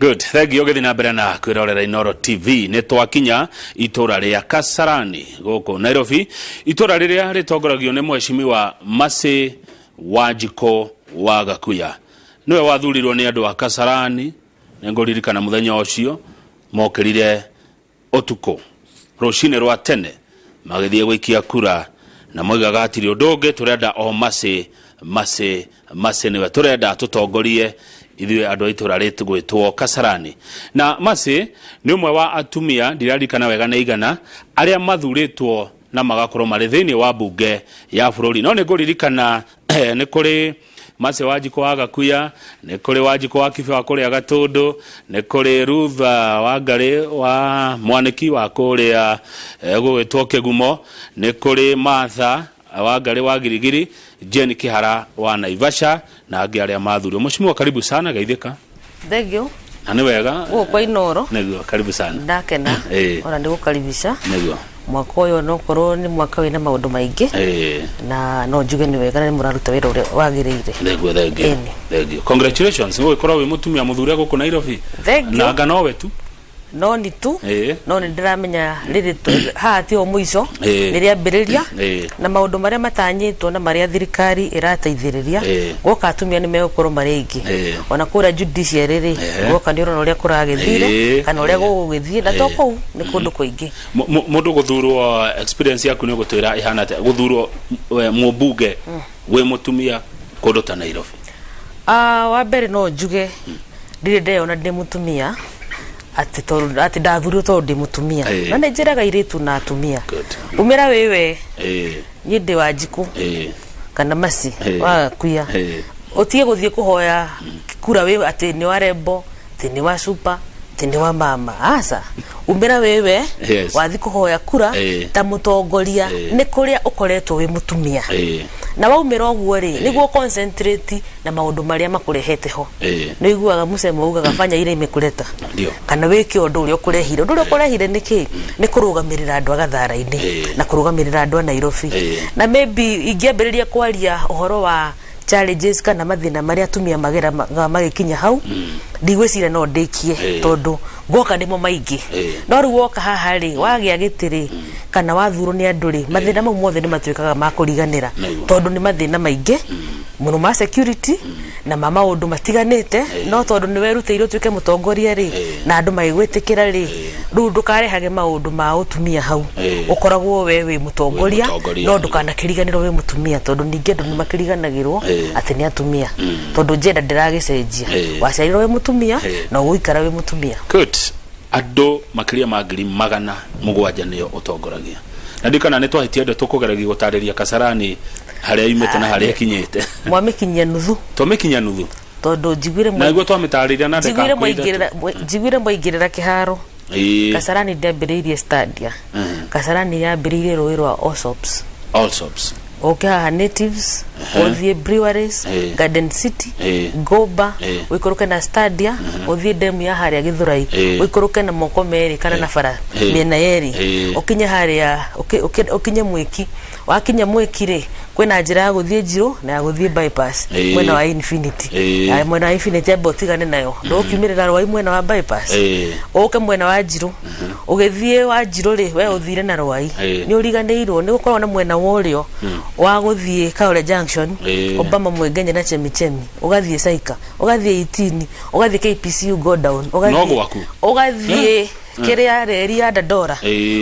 Good, thank you. Ũgĩthiĩ na mbere na kwĩrorera Inooro TV, nĩ twakinya itũra rĩa Kasarani gũkũ Nairobi, itũra rĩrĩa rĩtongoragio nĩ mheshimiwa Mercy Wanjikũ wa Gakuya. Nĩwe wathurirwo nĩ andũ a Kasarani. Nĩ ngũririkana mũthenya ũcio mokĩrire ũtukũ rũcinĩ rwa tene magĩthiĩ gũikia kura, na moigaga hatirĩ ũndũ ũngĩ tũrenda, o Mercy, Mercy, Mercy nĩwe tũrenda tũtongorie ithuĩ andũ a itũra rĩgwĩtwo Kasarani. Na Mercy nĩ ũmwe wa atumia, ndiraririkana wega nĩ igana, arĩa mathurĩtwo na magakorwo marĩ thĩinĩ wa mbunge ya bũrũri. No nĩ ngũririkana nĩ kũrĩ Mercy Wanjikũ wa Gakuya, nĩ kũrĩ Wanjikũ wa Kibe wa kũrĩa Gatũndũ, nĩ kũrĩ Ruth Wangarĩ wa Mwanĩki wa kũrĩa gũgwĩtwo Kĩgumo, nĩ kũrĩ Martha Wangarĩ wa Girigiri, Jane Kihara wa Naivasha na angĩ arĩa mathurirwo. Mheshimiwa, karibu sana, geithĩka. Thank you. Na nĩ wega. Gũkũ kwa Inooro. Nĩguo, karibu sana. Ndakena. Ona nĩ gũkaribisha. Mwaka ũyũ onokorwo nĩ mwaka wĩna maũndũ maingĩ, na no njuge nĩ wega na nĩ mũraruta wĩra ũrĩa wagĩrĩire. Nĩguo, thank you. Ĩni. Thank you. Congratulations, nĩ gũgĩkorwo wĩ mũtumia mũthure gũkũ Nairobi. Thank you. Na anga nowe tu. No ni tu. No nĩ ndĩramenya rĩrĩ haha tiho mũico, nĩ rĩambĩrĩria, na maũndũ marĩa matanyĩtwo na marĩa thirikari ĩrateithĩrĩria, guoka atumia nĩ megũkorwo marĩ aingĩ. Ona kũrĩa judiciary rĩ, guoka nĩ ũrona ũrĩa kũragĩthire kana ũrĩa gũgũgĩthiĩ, na to kũu, nĩ kũndũ kũingĩ. Mũndũ gũthurwo, experience yaku nĩ ũgũtwĩra ĩhana atĩa gũthurwo mũmbunge wĩ mũtumia kũndũ ta Nairobi? Ah, wa mbere no njuge ndirĩ ndeyona ndĩ mũtumia atĩ tondũ atĩ ndathurirwo tondũ ndĩ mũtumia. Na nĩ njĩraga airĩtu na atumia, umĩra wĩwe, niĩ ndĩ Wanjikũ kana Mercy wa Gakuya, ũtige gũthiĩ kũhoya kura wĩ atĩ nĩ wa rembo, atĩ nĩ wa super, atĩ nĩ wa mama. Aca, umĩra wĩwe. Wathiĩ kũhoya kura ta mũtongoria, nĩ kũrĩa ũkoretwo wĩ mũtumia, na waumĩra ũguo rĩ, nĩguo concentrate na maũndũ marĩa makũrehete ho. Nĩ ũiguaga mũcemo ugaga fanya ile imekuleta, kana wĩke ũndũ ũrĩa ũkũrehire. Ũndũ ũrĩa ũkũrehire nĩ kĩ? Nĩ kũrũgamĩrĩra andũ a Gathara-inĩ na kũrũgamĩrĩra andũ a Nairobi. Na maybe ingĩambĩrĩria kwaria ũhoro wa challenges kana mathĩna marĩa atumia mageraga magĩkinya hau, ndigwĩciria no ndĩkie, tondũ ngoka nĩmo maingĩ. No rĩu woka haha rĩ, wagĩa gĩtĩ rĩ, kana wathurwo nĩ andũ rĩ, mathĩna mau mothe nĩ matuĩkaga ma kũriganĩra, tondũ nĩ mathĩna maingĩ mũno ma security na ma maũndũ matiganĩte. No tondũ nĩ werutĩire ũtuĩke mũtongoria rĩ, na andũ magĩgwĩtĩkĩra rĩ, rĩu ndũkarehage maũndũ ma ũtumia hau. Ũkoragwo we wĩ mũtongoria, mũtongoria. No ndũkanakĩriganĩrwo wĩ mũtumia, tondũ ningĩ andũ nĩ makĩriganagĩrwo atĩ nĩ atumia, tondũ njenda ndĩragĩcenjia. Waciarirwo wĩ mũtumia na ũgũikara wĩ mũtumia. Good. Andũ makĩria ma 700,000 nĩo ũtongoragia, na ndikana nĩ twahĩtia andũ tũkũgeragia gũtarĩria Kasarani harĩa yumĩte na harĩa ĩkinyĩte. Mwamĩkinyia nuthu. Twamĩkinyia nuthu. Tondũ njiguire na nĩguo twamĩtarĩria na njiguire ndagĩka mwaingĩrĩra, njiguire mwaingĩrĩra kĩharo. Kasarani ndĩambĩrĩirie Stadia. Kasarani yambĩrĩirie rũĩ rwa Osops. Allsops. Ũke haha Natives, ũthiĩ Breweries, Garden City, Goba, ũikũrũke na Stadia, ũthiĩ demu ya harĩa Gĩthũrai, ũikũrũke na moko merĩ kana na bara mĩena yerĩ, ũkinye harĩa ũkinye Mwĩki. Wakinya Mwĩki rĩ, kwĩna njĩra ya gũthiĩ Njirũ na ya gũthiĩ Bypass, mwena wa Infinity. Na mwena wa Infinity amba ũtigane nayo, ndũgũkiumĩrĩra Rwai mwena wa Bypass, ũke mwena wa Njirũ. Ũgĩthiĩ wa Njirũ rĩ, we ũthire na Rwai, nĩ ũriganĩirwo nĩ gũkoragwo na mwena wa ũrĩo wa gũthiĩ Kaore Junction, Obama, Mwengenye na Chemichemi, ũgathiĩ Saika, ũgathiĩ Itini, ũgathiĩ KPCU go down, No ũgathiĩ gwaku. Ũgathiĩ kĩrĩa reri ya Dandora,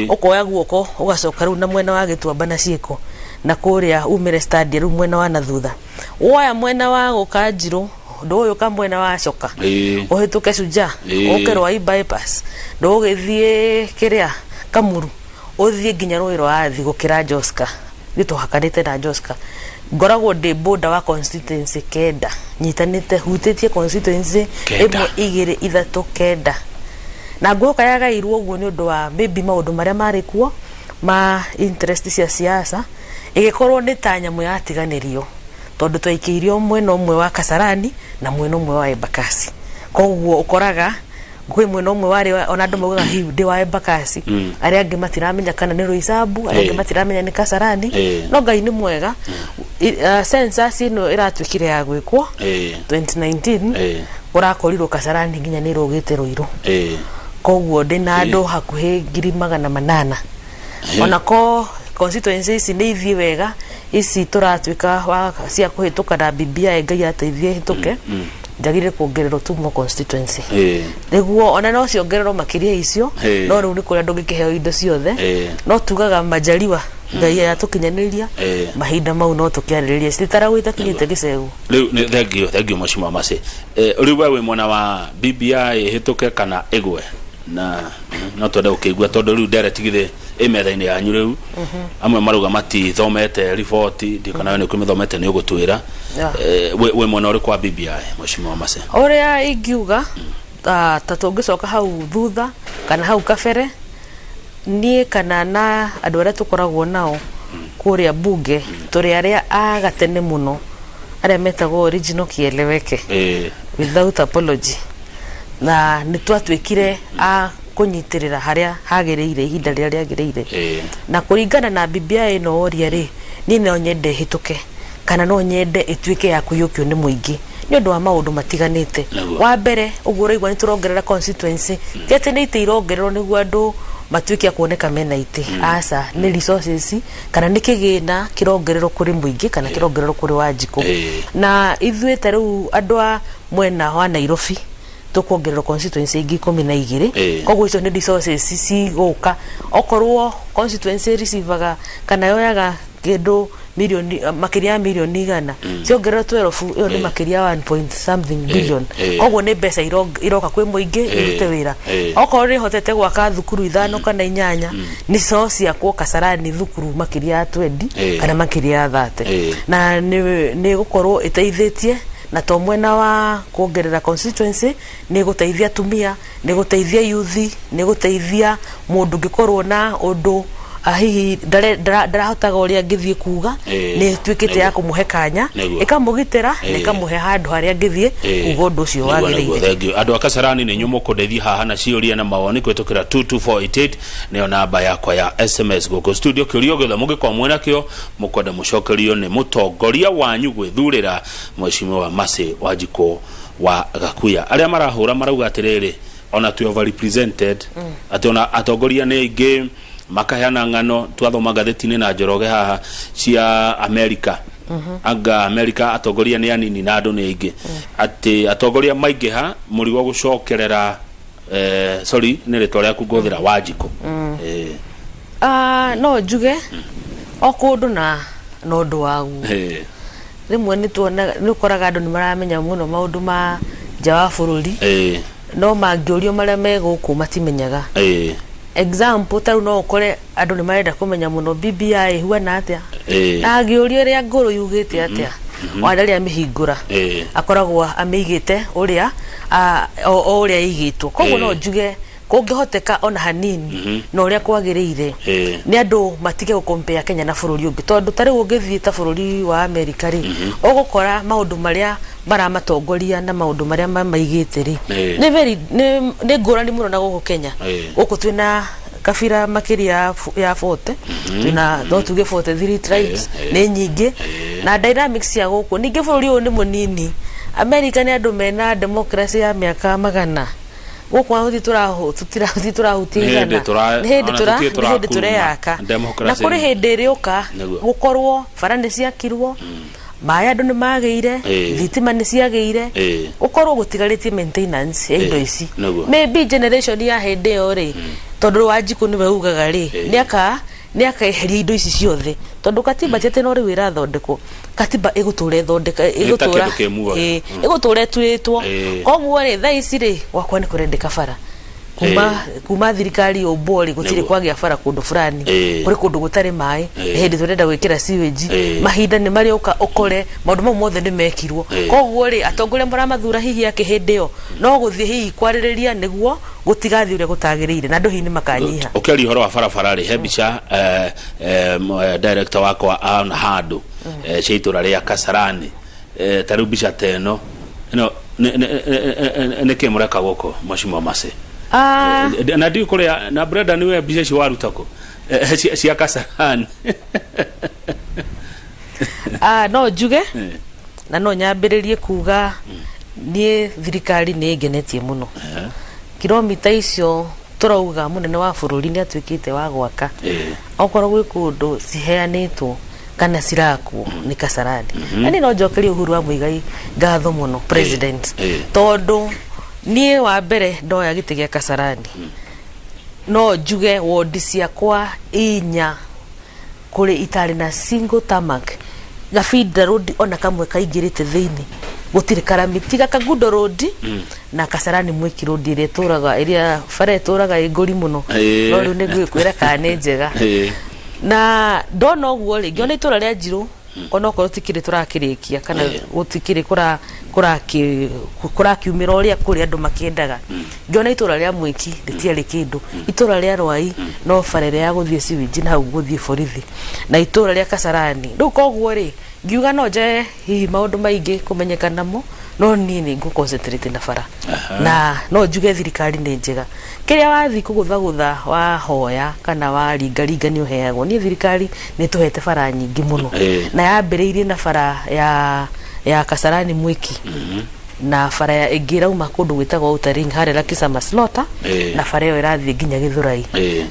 ũkoya guoko ũgacoka rĩu na mwena wa Gĩtuamba na Ciĩko na kũrĩa umĩre Stadia. Rĩu mwena wa na thutha woya mwena wa gũka Njirũ, ndũgũgĩũka mwena wa Coka, ũhĩtũke Shujaa, ũke Rwai Bypass, ndũgũgĩthiĩ kĩrĩa Kamuru, ũthiĩ nginya rũĩ rwa Athi gũkĩra Joska. Ithuĩ tũhakanĩte na Joska. Ngoragwo ndĩ border wa constituency kenda nyitanĩte, hutĩtie constituency Kenda. 1, 2, 3, 9. Na ngũhoka yagairwo ũguo nĩ ũndũ wa maybe maũndũ marĩa marĩ kuo ma interest cia siasa, ĩgĩkorwo nĩ ta nyamũ yatiganĩrio, tondũ twaikĩirio mwena ũmwe wa Kasarani na mwena ũmwe wa Embakasi. Koguo ũkoraga kwĩ mwena ũmwe warĩ ona andũ maugaga hiu ndĩ wa Embakasi, arĩa angĩ matiramenya kana nĩ Roysambu, arĩa angĩ matiramenya nĩ Kasarani. No Ngai nĩ mwega. Census ĩno ĩratuĩkire ya gwĩkwo 2019. Kũrakorirwo Kasarani nginya nĩ ĩrũgĩte Rũirũ. Koguo ndĩna andũ hakuhĩ 800,000. Ona ko constituency ici nĩ ithiĩ wega, ici tũratuĩka wa cia kũhĩtũka na BBI, Ngai ateithie ĩhĩtũke, njagĩrĩire kuongererwo two more constituency. Nĩguo ona no ciongererwo makĩria icio, no rĩu nĩ kũrĩa ndũngĩkĩheo indo ciothe. No tugaga majaliwa Ngai atũkinyanĩria mahinda mau no tũkĩarĩrĩrie citaragwo itakinyĩte gĩcegũ. Rĩu nĩ thengiũ, thengiũ mheshimiwa Mercy. Rĩu we wĩ mwena wa BBI ĩhĩtũke kana ĩgwe? Na no twende gũkĩigua tondũ rĩu ndereti githĩ ĩ metha-inĩ yanyu rĩu. Amwe marauga matithomete riboti, ndiũ kana we nĩ ũkĩmĩthomete nĩ ũgũtwĩra. Wĩ mwena ũrĩkũ wa BBI mheshimiwa Mercy? Ũrĩa ingiuga ta tũngĩcoka hau thutha kana hau kabere, niĩ kana na andũ arĩa tũkoragwo nao kũrĩa bunge tũrĩ arĩa a gatene mũno, arĩa metagwo original kieleweke without apology, na nĩ twatuĩkire a kũnyitĩrĩra harĩa hagĩrĩire ihinda rĩrĩa rĩagĩrĩire. Na kũringana na BBI ĩno woria rĩ, niĩ no nyende ĩhĩtũke kana no nyende ĩtuĩke ya kũiyũkio nĩ mũingĩ nĩ ũndũ wa maũndũ matiganĩte. Wa mbere, ũguo ũraigua nĩ tũrongerera constituency, ti atĩ nĩ itĩ irongererwo nĩguo andũ matuĩke a kuoneka mena itĩ, aca, nĩ resources kana nĩ kĩgĩna kĩrongererwo kũrĩ mũingĩ kana kĩrongererwo kũrĩ Wanjikũ. Na ithuĩ ta rĩu andũ a mwena wa Nairobi tũkuongererwo constituency ingĩ 12. Koguo icio nĩ resources cigũka. Okorwo constituency receivaga kana yoyaga kĩndũ mirioni, makĩria ya mirioni 100, ciongererwo 12, ĩyo nĩ makĩria ya 1 point something billion. Koguo nĩ mbeca iroka kwĩ mũingĩ irute wĩra. Okorwo nĩ hotete gwaka thukuru ithano kana inyanya, nĩ co ciakwo Kasarani thukuru makĩria ya 20 kana makĩria ya 30. Na nĩ gũkorwo ĩteithĩtie na to mwena wa kuongerera constituency, nĩ gũteithia atumia, nĩ gũteithia youth, nĩ gũteithia mũndũ ũngĩkorwo na ũndũ hihi ndarahotaga ũrĩa angĩthiĩ kuga, nĩ ĩtuĩkĩte ya kũmũhe kanya, ĩkamũgitĩra na ĩkamũhe handũ harĩa angĩthiĩ kuga ũndũ ũcio wagĩrĩire. Thank you. Andũ a Kasarani nĩ inyuĩ mũkũndeithia haha na ciũria na mawoni kũhĩtũkĩra 22488, nĩyo namba yakwa ya SMS gũkũ studio. Kĩũria o gĩothe mũngĩkorwo mwĩna kĩo mũkwenda mũcokerio nĩ mũtongoria wanyu gwĩthurĩra, Mheshimiwa Mercy Wanjikũ wa Gakuya. Arĩa marahũra marauga atĩrĩrĩ, ona twĩ overrepresented, atĩ ona atongoria nĩ aingĩ makaheana ng'ano twathoma ngathĩti-inĩ na Njoroge haha cia Amerika. Anga Amerika atongoria nĩ anini na andũ nĩ aingĩ, atĩ atongoria maingĩha mũrigo gũcokerera. Sorry, nĩ rĩtwa rĩaku ngũhũthĩra, Wanjikũ. No njuge o kũndũ na ũndũ waguo. Rĩmwe nĩ tuonaga, nĩ ũkoraga andũ nĩ maramenya mũno maũndũ ma nja wa bũrũri, no mangĩũrio marĩa me gũkũ matimenyaga. Example, ta rĩu no ũkore andũ nĩ marenda kũmenya mũno BBI ĩhuana atĩa, na angĩũrio ĩrĩa ngũrũ yugĩte atĩa, ona ndarĩ amĩhingũra, akoragwo amĩigĩte ũrĩa o ũrĩa ĩigĩtwo. Koguo no njuge kũngĩhoteka ona hanini na ũrĩa kwagĩrĩire nĩ andũ matige gũkompea Kenya na bũrũri ũngĩ, tondũ ta rĩu ũngĩthiĩ ta bũrũri wa Amerika rĩ, ũgũkora maũndũ marĩa maramatongoria na maũndũ marĩa mamaigĩte rĩ, nĩ very nĩ ngũrani mũno na gũkũ Kenya. Gũkũ twĩna kabira makĩria ya 40, twĩna no tuge 43 tribes, nĩ nyingĩ na dynamics cia gũkũ. Ningĩ bũrũri ũyũ nĩ mũnini. America nĩ andũ mena democracy ya mĩaka magana, gũkũ tũtirahutia Nĩ hĩndĩ igana. Nĩ hĩndĩ ona tũra tũtirĩ nĩ hĩndĩ tũrakuruma tũreyaka na democracy. Kũrĩ hĩndĩ ĩrĩũka gũkorwo bara nĩ ciakirwo, maĩ andũ nĩ magĩire, thitima nĩ ciagĩire, gũkorwo gũtigarĩtie maintenance ya indo ici. Maybe generation ya hĩndĩ ĩyo rĩ, tondũ Wanjikũ nĩwe ugaga rĩ, nĩ akaeheria indo ici ciothe, tondũ katiba ti atĩ no rĩu ĩrathondekwo, katiba ĩgũtũra ĩthondeka ĩgũtũra kĩndũ kĩ muoyo. Ĩgũtũra ĩtuĩtwo. Koguo rĩ, thaa ici rĩ, gwakwa nĩ kũrendeka bara kuma thirikari yũmbwo rĩ, gũtirĩ kwagĩa bara kũndũ fulani. Kũrĩ kũndũ gũtarĩ maĩ, nĩ hĩndĩ tũrenda gwĩkĩra sewage. Mahinda nĩ marĩũka ũkore maũndũ mau mothe nĩ mekirwo. Koguo rĩ, atongoria mũramathura hihi akĩ hĩndĩ ĩyo no gũthiĩ hihi kwarĩrĩria nĩguo gũtigathiĩ ũrĩa gũtagĩrĩire na andũ hihi nĩ makanyiha. Ũkĩaria ũhoro wa barabara rĩ, he mbica director wakwa ona handũ cia itũra rĩa Kasarani. Ta rĩu mbica ta ĩno ĩno nĩ kĩ mũreka gũkũ, Mheshimiwa Mercy? Na ndiũ kũrĩa na Brenda nĩwe mbica icio waruta kũ? Cia Kasarani. No njuge na no nyambĩrĩrie kuga Niĩ thirikari nĩ ĩngenetie mũno. Kilomita icio tũrauga mũnene wa bũrũri nĩ atuĩkĩte wa gwaka, okorwo gwĩ kũndũ ciheanĩtwo kana cirakwo nĩ Kasarani. Na niĩ no njokerie Uhuru wa Muigai ngatho mũno, president, tondũ niĩ wa mbere ndoya gĩtĩ gĩa Kasarani, no njuge wondi ciakwa inya kũrĩ itarĩ na single tarmac, gabinda road ona kamwe kaingĩrĩte thĩinĩ gũtirĩ karami, tiga Kagundo road na Kasarani Mwiki road ĩrĩa ĩtũraga, ĩrĩa bara ĩtũraga ĩ ngũri mũno. No rĩu nĩ ngwĩkwĩra kana nĩ njega. Na ndona ũguo rĩ, ngĩona itũra rĩa Njirũ onokorwo tikĩrĩ tũrakĩrĩkia kana gũtikĩrĩ kũrakiumĩra ũrĩa kũrĩ andũ makĩendaga, ngĩona itũra rĩa Mwiki rĩtiarĩ kĩndũ, itũra rĩa Rwai no bara ĩrĩa ya gũthiĩ sewage na hau gũthiĩ borithi, na itũra rĩa Kasarani. Rĩu koguo rĩ, ngiuga no njoe hihi maũndũ maingĩ kũmenyeka namo, no niĩ nĩ ngũ concentrate na bara. Na no njuge thirikari nĩ njega. Kĩrĩa wathiĩ kũgũthagũtha, wahoya kana waringaringa, nĩ ũheagwo. Niĩ thirikari nĩ ĩtũhete bara nyingĩ mũno. Na yambĩrĩirie na bara ya Kasarani Mwiki na bara ya ĩngĩ ĩrauma kũndũ gwĩtagwo Outer Ring harĩa Lakisama Slaughter, na bara ĩyo ĩrathiĩ nginya Gĩthũrai.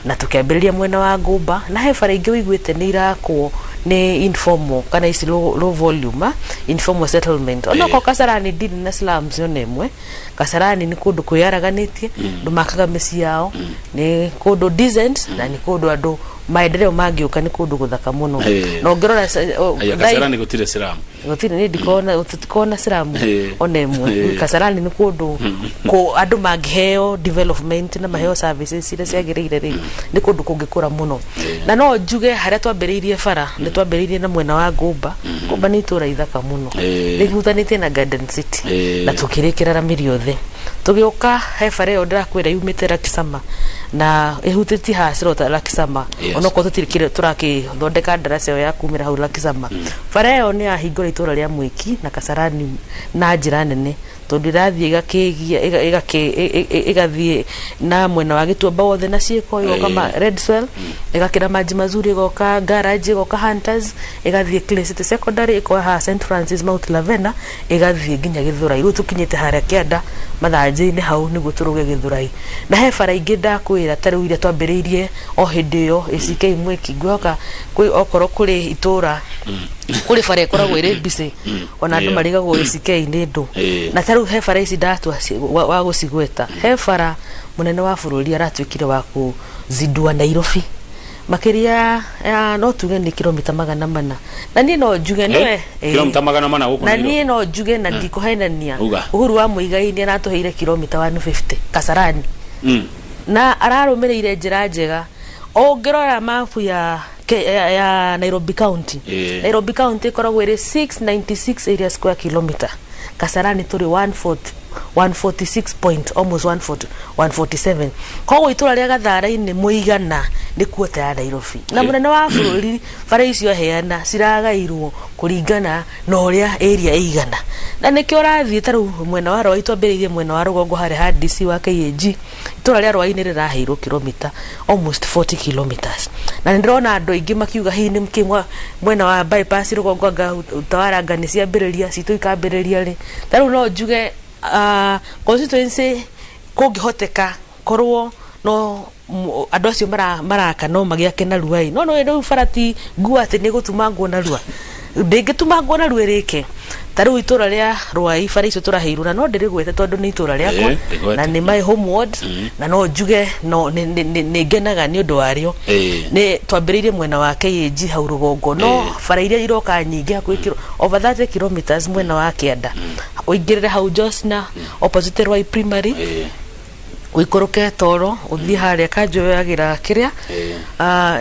Na tũkĩambĩrĩria mwena wa Ngũmba, na he bara ingĩ ũiguĩte nĩ irakwo nĩ informal kana ici low volume, informal settlement. Onokorwo Kasarani ndirĩ na slums ona ĩmwe, Kasarani nĩ kũndũ kwĩyaraganĩtie, andũ makaga mĩciĩ yao, nĩ kũndũ decent na nĩ kũndũ andũ maendeleo mangĩũka, nĩ kũndũ gũthaka mũno. Na ũngĩrora Aya, Kasarani gũtirĩ slum? Gũtirĩ, nĩ ndikona, tũtikona slum ona ĩmwe. Kasarani nĩ kũndũ kũ andũ mangĩheo development na maheo services iria ciagĩrĩire rĩ, nĩ kũndũ kũngĩkũra mũno. Na no njuge harĩa twambĩrĩirie bara, nĩ twambĩrĩirie na mwena wa Ngũmba. Ngũmba nĩ itũra ithaka mũno, rĩhutanĩtie na Garden City, na tũkĩrĩkĩra rami rĩothe. Tũgĩũka he bara ĩyo ndĩrakwĩra yumĩte Lakisama na ĩhutĩtie haha Slaughter Lakisama. Onokorwo tũtirĩ tũrakĩthondeka ndaraca ĩyo ya kumĩra hau Lakisama, bara ĩyo nĩ yahingũra itũra rĩa Mwiki na Kasarani na njĩra nene, tondũ ĩrathiĩ ĩgakĩgia ĩgathiĩ na mwena wa Gĩtuamba wothe na ciĩko, ĩgoka Red Swell, ĩgakĩra Maji Mazuri, ĩgoka Garage, ĩgoka Hunters, ĩgathiĩ Clay City Secondary, ĩkoya haha St Francis Mount Lavena, ĩgathiĩ nginya Gĩthũrai. Rĩu tũkinyĩte harĩa kĩanda mathanjĩ-inĩ hau nĩguo tũrũge Gĩthũrai. Na he bara ingĩ ndakwĩra ta rĩu iria twambĩrĩirie o hĩndĩ ĩyo ACK Mwiki, ngwĩhoka kwĩ okorwo kũrĩ itũra kũrĩ bara ĩkoragwo ĩrĩ busy, ona andũ marigagwo ACK nĩ ndũ. Na ta rĩu he bara ici ndatua wa gũcigweta, he bara mũnene wa bũrũri aratuĩkire wa kũzindua Nairobi makĩria ya no tuge nĩ kilomita 400, na niĩ no njuge nĩwe Kilomita 400 gũkũ na Nairobi. Niĩ no njuge na ndikũhenania, Uga. Uhuru wa Muigai nĩ aratũheire kilomita 150 Kasarani, na ararũmĩrĩire njĩra njega. Ũngĩrora mabu ya Nairobi County, Nairobi County ĩkoragwo ĩrĩ 696 area square kilometer, Kasarani tũrĩ 140 146 point almost 140 147. Koguo itũra rĩa Gathara-inĩ mũigana nĩ kuota ya Nairobi. Na mũnene wa bũrũri bara icio aheana ciragairwo kũringana na ũrĩa area ĩigana, na nĩkĩo ũrathiĩ ta rĩu mwena wa Rwai, twambĩrĩirie mwena wa rũgongo harĩa ha DC wa KAG, itũra rĩa Rwai nĩ rĩraheirwo kilomita almost 40 kilometers. Na nĩ ndĩrona andũ aingĩ makiuga hihi nĩ kĩ mwena wa bypass rũgongo anga Utawala anga nĩ ciambĩrĩria citũ ikambĩrĩria rĩ. Ta rĩu no njuge constituency kũngĩhoteka korwo no andũ acio maraka no magĩake narua ĩ, no rĩu bara ti ngua atĩ nĩ gũtumangwo narua, ndĩngĩtumangwo narua ĩrĩke. Ta rĩu itũra rĩa Rwai, bara icio tũraheirwo, na no ndĩrĩgwete tondũ nĩ itũra rĩakwa Rĩgwete. na nĩ my home ward, na no njuge no nĩ ngenaga nĩ ũndũ warĩo. Nĩ twambĩrĩirie mwena wa KAG hau rũgongo, no bara iria iroka nyingĩ hakuhĩ over 30 kilometers mwena wa kĩanda, ũingĩrĩre hau Josna opposite Rwai Primary, ũikũrũke toro ũthiĩ harĩa kanjũ yoyagĩra kĩrĩa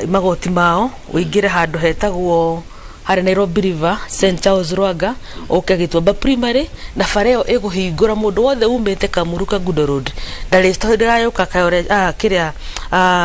magoti mao, ũingĩre handũ hetagwo harĩa Nairobi River, St Charles Rwanga, ũke Gĩtuamba Primary. Na bara ĩyo ĩgũhingũra mũndũ wothe umĩte Kamuru Kangundo Road ndarĩ ndĩrayũka Kayore, kĩrĩa,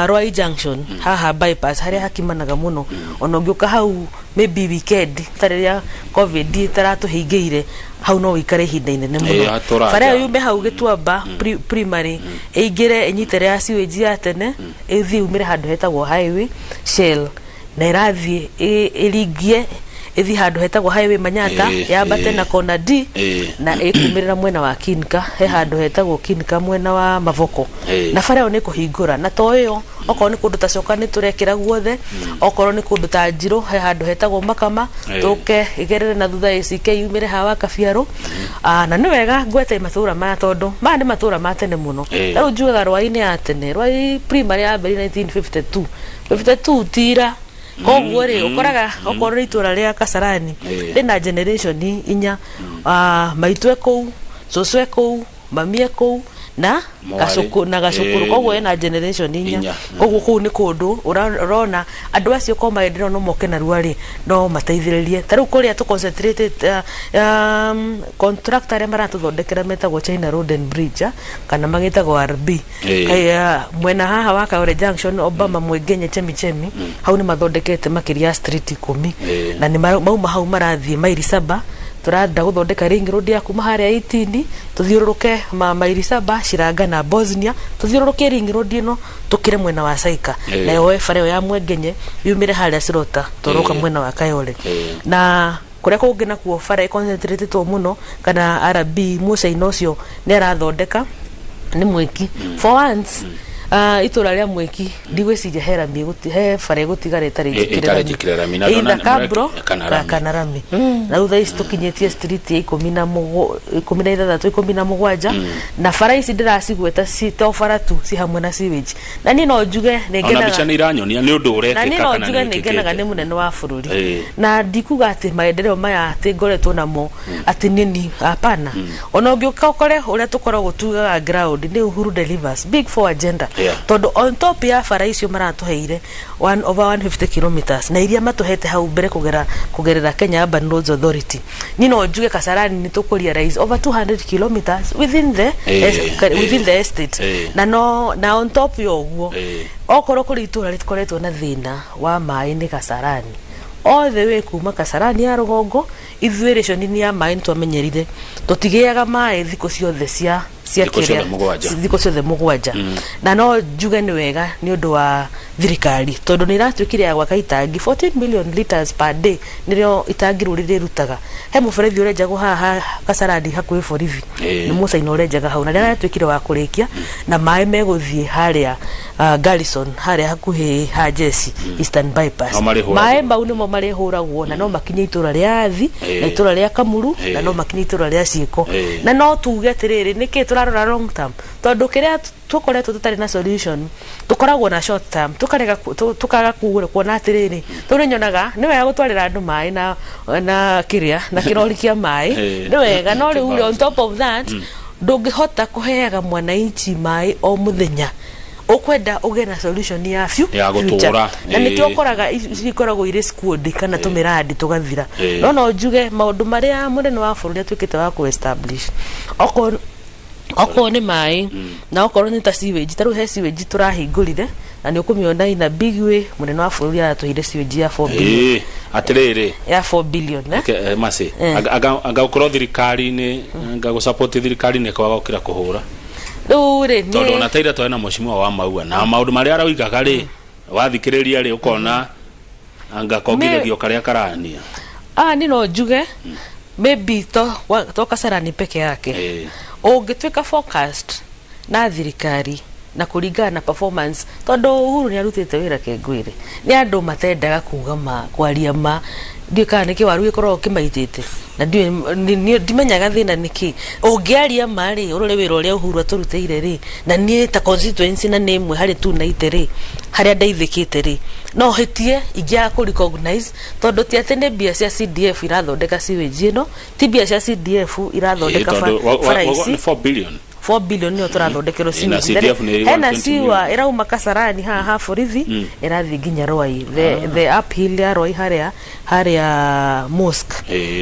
Rwai Junction haha bypass harĩa hakimanaga mũno. Ona ũngĩũka hau maybe weekend ta rĩrĩa COVID ĩtaratũhingĩire hau, no ũikare ihinda inene mũno. Hatũra Bara ĩyo jam. yume hau Gĩtuamba Primary, ĩingĩre ĩnyite ya sewage ya tene, ĩthiĩ umĩre handũ hetagwo Highway Shell, na ĩrathiĩ ĩringie Ĩthiĩ handũ hetagwo Highway Manyata, yambate na kona D, na ĩkumĩrĩra mwena wa Kinka, he handũ hetagwo Kinka mwena wa Mavoko. Na bara ĩyo nĩ kũhingũra, na to ĩyo, okorwo nĩ kũndũ ta Coka nĩ tũrekĩra guothe, okorwo nĩ kũndũ ta Njirũ he handũ hetagwo Makama, tũke ĩgerere na thutha ACK yumĩre haha wa Kabiarũ. Ah, na nĩ wega ngwete matũra maya tondũ maya nĩ matũra ma tene mũno. Rĩu njugaga Rwai nĩ ya tene. Rwai primary yambĩrĩirie 1952. 52 tira. Koguo rĩ, ũkoraga okorwo nĩ itũra rĩa Kasarani rĩna generation inya. Ah, maitũ e kũu, cũcũ e kũu, mami e kũu na Mwarĩ. gacũkũ na gacũkũrũ. Koguo ena generation inya. Inya. Koguo kũu nĩ kũndũ ũrona andũ acio korwo maendeleo no moke narua rĩ, no mateithĩrĩrie. Ta rĩu kũrĩa tũ concentrated, contractor arĩa maratũthondekera metagwo China Road and Bridge, kana magĩtagwo RB. Mwena haha wa Kayole Junction, Obama, Mwengenye, Chemichemi, hau nĩ mathondekete makĩria ya street 10. Na nĩ mauma hau marathiĩ maili 7. Tũrenda gũthondeka ring road ya kuma harĩa 18 tũthiũrũrũke maili 7, Shiranga na Bosnia, tũthiũrũrũke ring road ĩno tũkĩre mwena wa Saika, na yoe bara ĩyo ya Mwengenye yumĩre harĩa Sirota toroka mwena wa Kayole. Na kũrĩa kũngĩ nakuo bara ĩconcentratĩtwo mũno kana RB mũcaina ũcio nĩ arathondeka nĩ Mwĩki. For once, itũra rĩa Mwĩki ndigwĩciria he rami he bara ĩgũtigara ĩtarĩ njĩkĩre ĩtarĩ rami. Njĩkĩre rami. Na either ndona cabro kana rami. Kana rami. Na rĩu thaa ici tũkinyĩtie street ya 16, 17, na bara ici ndĩracigweta ci to bara tu, ci hamwe na sewage. Na niĩ no njuge nĩ Ona ngenaga mbica nĩ iranyonia nĩ ũndũ na niĩ ũrekĩka no kana njuge nĩ nĩ ngenaga wĩkĩkĩte. Nĩ mũnene wa bũrũri, na ndikuga atĩ maendeleo maya atĩ ngoretwo namo atĩ nini, hapana. Ona ũngĩũka ũkore ũrĩa tũkoragwo tugaga ground nĩ Uhuru delivers big four agenda, tondũ on top ya bara icio maratũheire one over 150 kilometers na iria matũhete hau mbere kũgerera Kenya Urban Roads Authority, niĩ no njuge Kasarani nĩ tũkũ realize over 200 kilometers within the estate. Na no na on top ya ũguo, okorwo kũrĩ itũra rĩkoretwo na thĩna wa maĩ nĩ Kasarani, all the way kuma Kasarani ya rũgongo. Ithuĩ rationing ya maĩ nĩ twamenyerire tũtigĩaga maĩ thikũ ciothe cia Thikũ ciothe kĩrĩa- 7. Thikũ ciothe 7. Na no njuge nĩ wega nĩ ũndũ wa thirikari tondũ nĩ ĩratuĩkire ya gwaka itangi 14 million liters per day, nĩrĩo itangi rĩu rĩrĩrutaga. He mũberethi ũrenjagwo haha Kasarani hakuhĩ borithi, nĩ mũcaina ũrenjaga hau, na rĩrĩa aratuĩkire wa kũrĩkia na maĩ megũthiĩ harĩa Garrison, harĩa hakuhĩ ha jeshi, Eastern Bypass. No marĩhũragwo. Maĩ mau nĩmo marĩhũragwo na no makinye itũra rĩa Athi na itũra rĩa Kamuru na no makinye itũra rĩa Ciĩko. Na no tuge atĩrĩrĩ, nĩkĩ tũrarora long term? Tondũ kĩrĩa tũkoretwo tũtarĩ na solution, tũkoragwo na short term, tũkarega tũkaga kuona atĩrĩrĩ, tondũ nĩ nyonaga nĩ wega gũtwarĩra andũ maĩ na kĩrĩa na kĩrori kĩa maĩ, nĩ wega, no rĩu on top of that ndũngĩhota kũheaga mwananchi maĩ o mũthenya. Ũkwenda ũgĩe na solution ya Ya future. Gũtũra. Na nĩkĩo ũkoraga cikoragwo irĩ squad kana tũmĩrandi tũgathira. No njuge maũndũ marĩa mũnene wa bũrũri atuĩkĩte wa kũ establish, okorwo nĩ maĩ na okorwo nĩ ta sewage, ta rĩu he sewage tũrahingũrire na nĩ ũkũmĩona ina big way. Mũnene wa bũrũri aratũheire sewage ya 4 billion. Ĩĩ, atĩrĩrĩ, Ya 4 billion, eh? Masi, anga ũkorwo thirikari-inĩ, anga gũsupport thirikari-inĩ kwaga gũkĩra kũhũra. Rĩu rĩ, Tondũ niĩ ona taira twarĩ na mheshimiwa wa Maua na maũndũ marĩa aroigaga rĩ, wathikĩrĩria rĩ, ũkona anga kongithagio karĩa karania. Ah, ni no njuge maybe to Kasarani peke yake. Ũngĩtuĩka focused na thirikari na kũringana na performance, tondũ Uhuru nĩ arutĩte wĩra kengwĩre, nĩ andũ matendaga kuga ma kwaria ma, ndiũĩ kana nĩ kĩwaru gĩkoragwo kĩmaitĩte na ndiũĩ ndimenyaga thĩna nĩkĩ. Ũngĩaria ma rĩ, ũrore wĩra ũrĩa Uhuru atũrutĩire rĩ, na niĩ ta constituency na nĩ ĩmwe harĩ 290 rĩ, harĩa ndeithĩkĩte rĩ, no hĩtie ingĩaga kũ recognize, tondũ ti atĩ nĩ mbia cia CDF irathondeka sewage ĩno, ti mbia cia CDF irathondeka Tondũ bara ici. Nĩ 4 billion. 4 billion nĩyo tũrathondekerwo Na sewage. CDF nĩ Hena 120 siwa million. ĩrauma Kasarani haha ha borithi ĩrathiĩ nginya Rwai, the uphill ya Rwai harĩa mosque.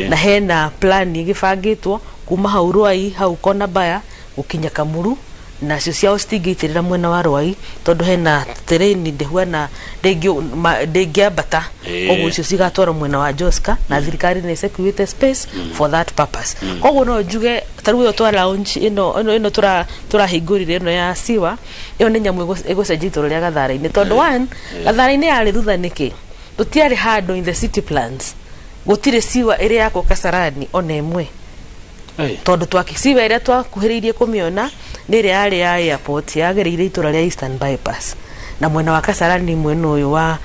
Na hena plan ĩgĩbangĩtwo kuma hau Rwai hau kona baya gũkinya Kamuru, nacio ciao citingĩitĩrĩra mwena wa Rwai tondũ hena terrain ndĩhuana ndĩngĩambata. Koguo icio cigatwarwo mwena wa Joska na thirikari nĩ security space for that purpose. Koguo no njuge ta rĩu ĩyo twa launch ĩno tũrahingũrire ĩno ya siwa, ĩyo nĩ nyamũ ĩgũcenjia itũra rĩa Gathara-inĩ, tondũ one, Gathara-inĩ yarĩ thutha nĩkĩ? Tũtiarĩ handũ in the city plans. Gũtirĩ siwa ĩrĩ yakwo Kasarani ona ĩmwe. Tondũ twaki siwa ĩrĩa twakuhĩrĩirie kũmĩona nĩ ĩrĩa yarĩ ya airport yagereire itũra rĩa Eastern Bypass na mwena wa Kasarani, mwena ũyũ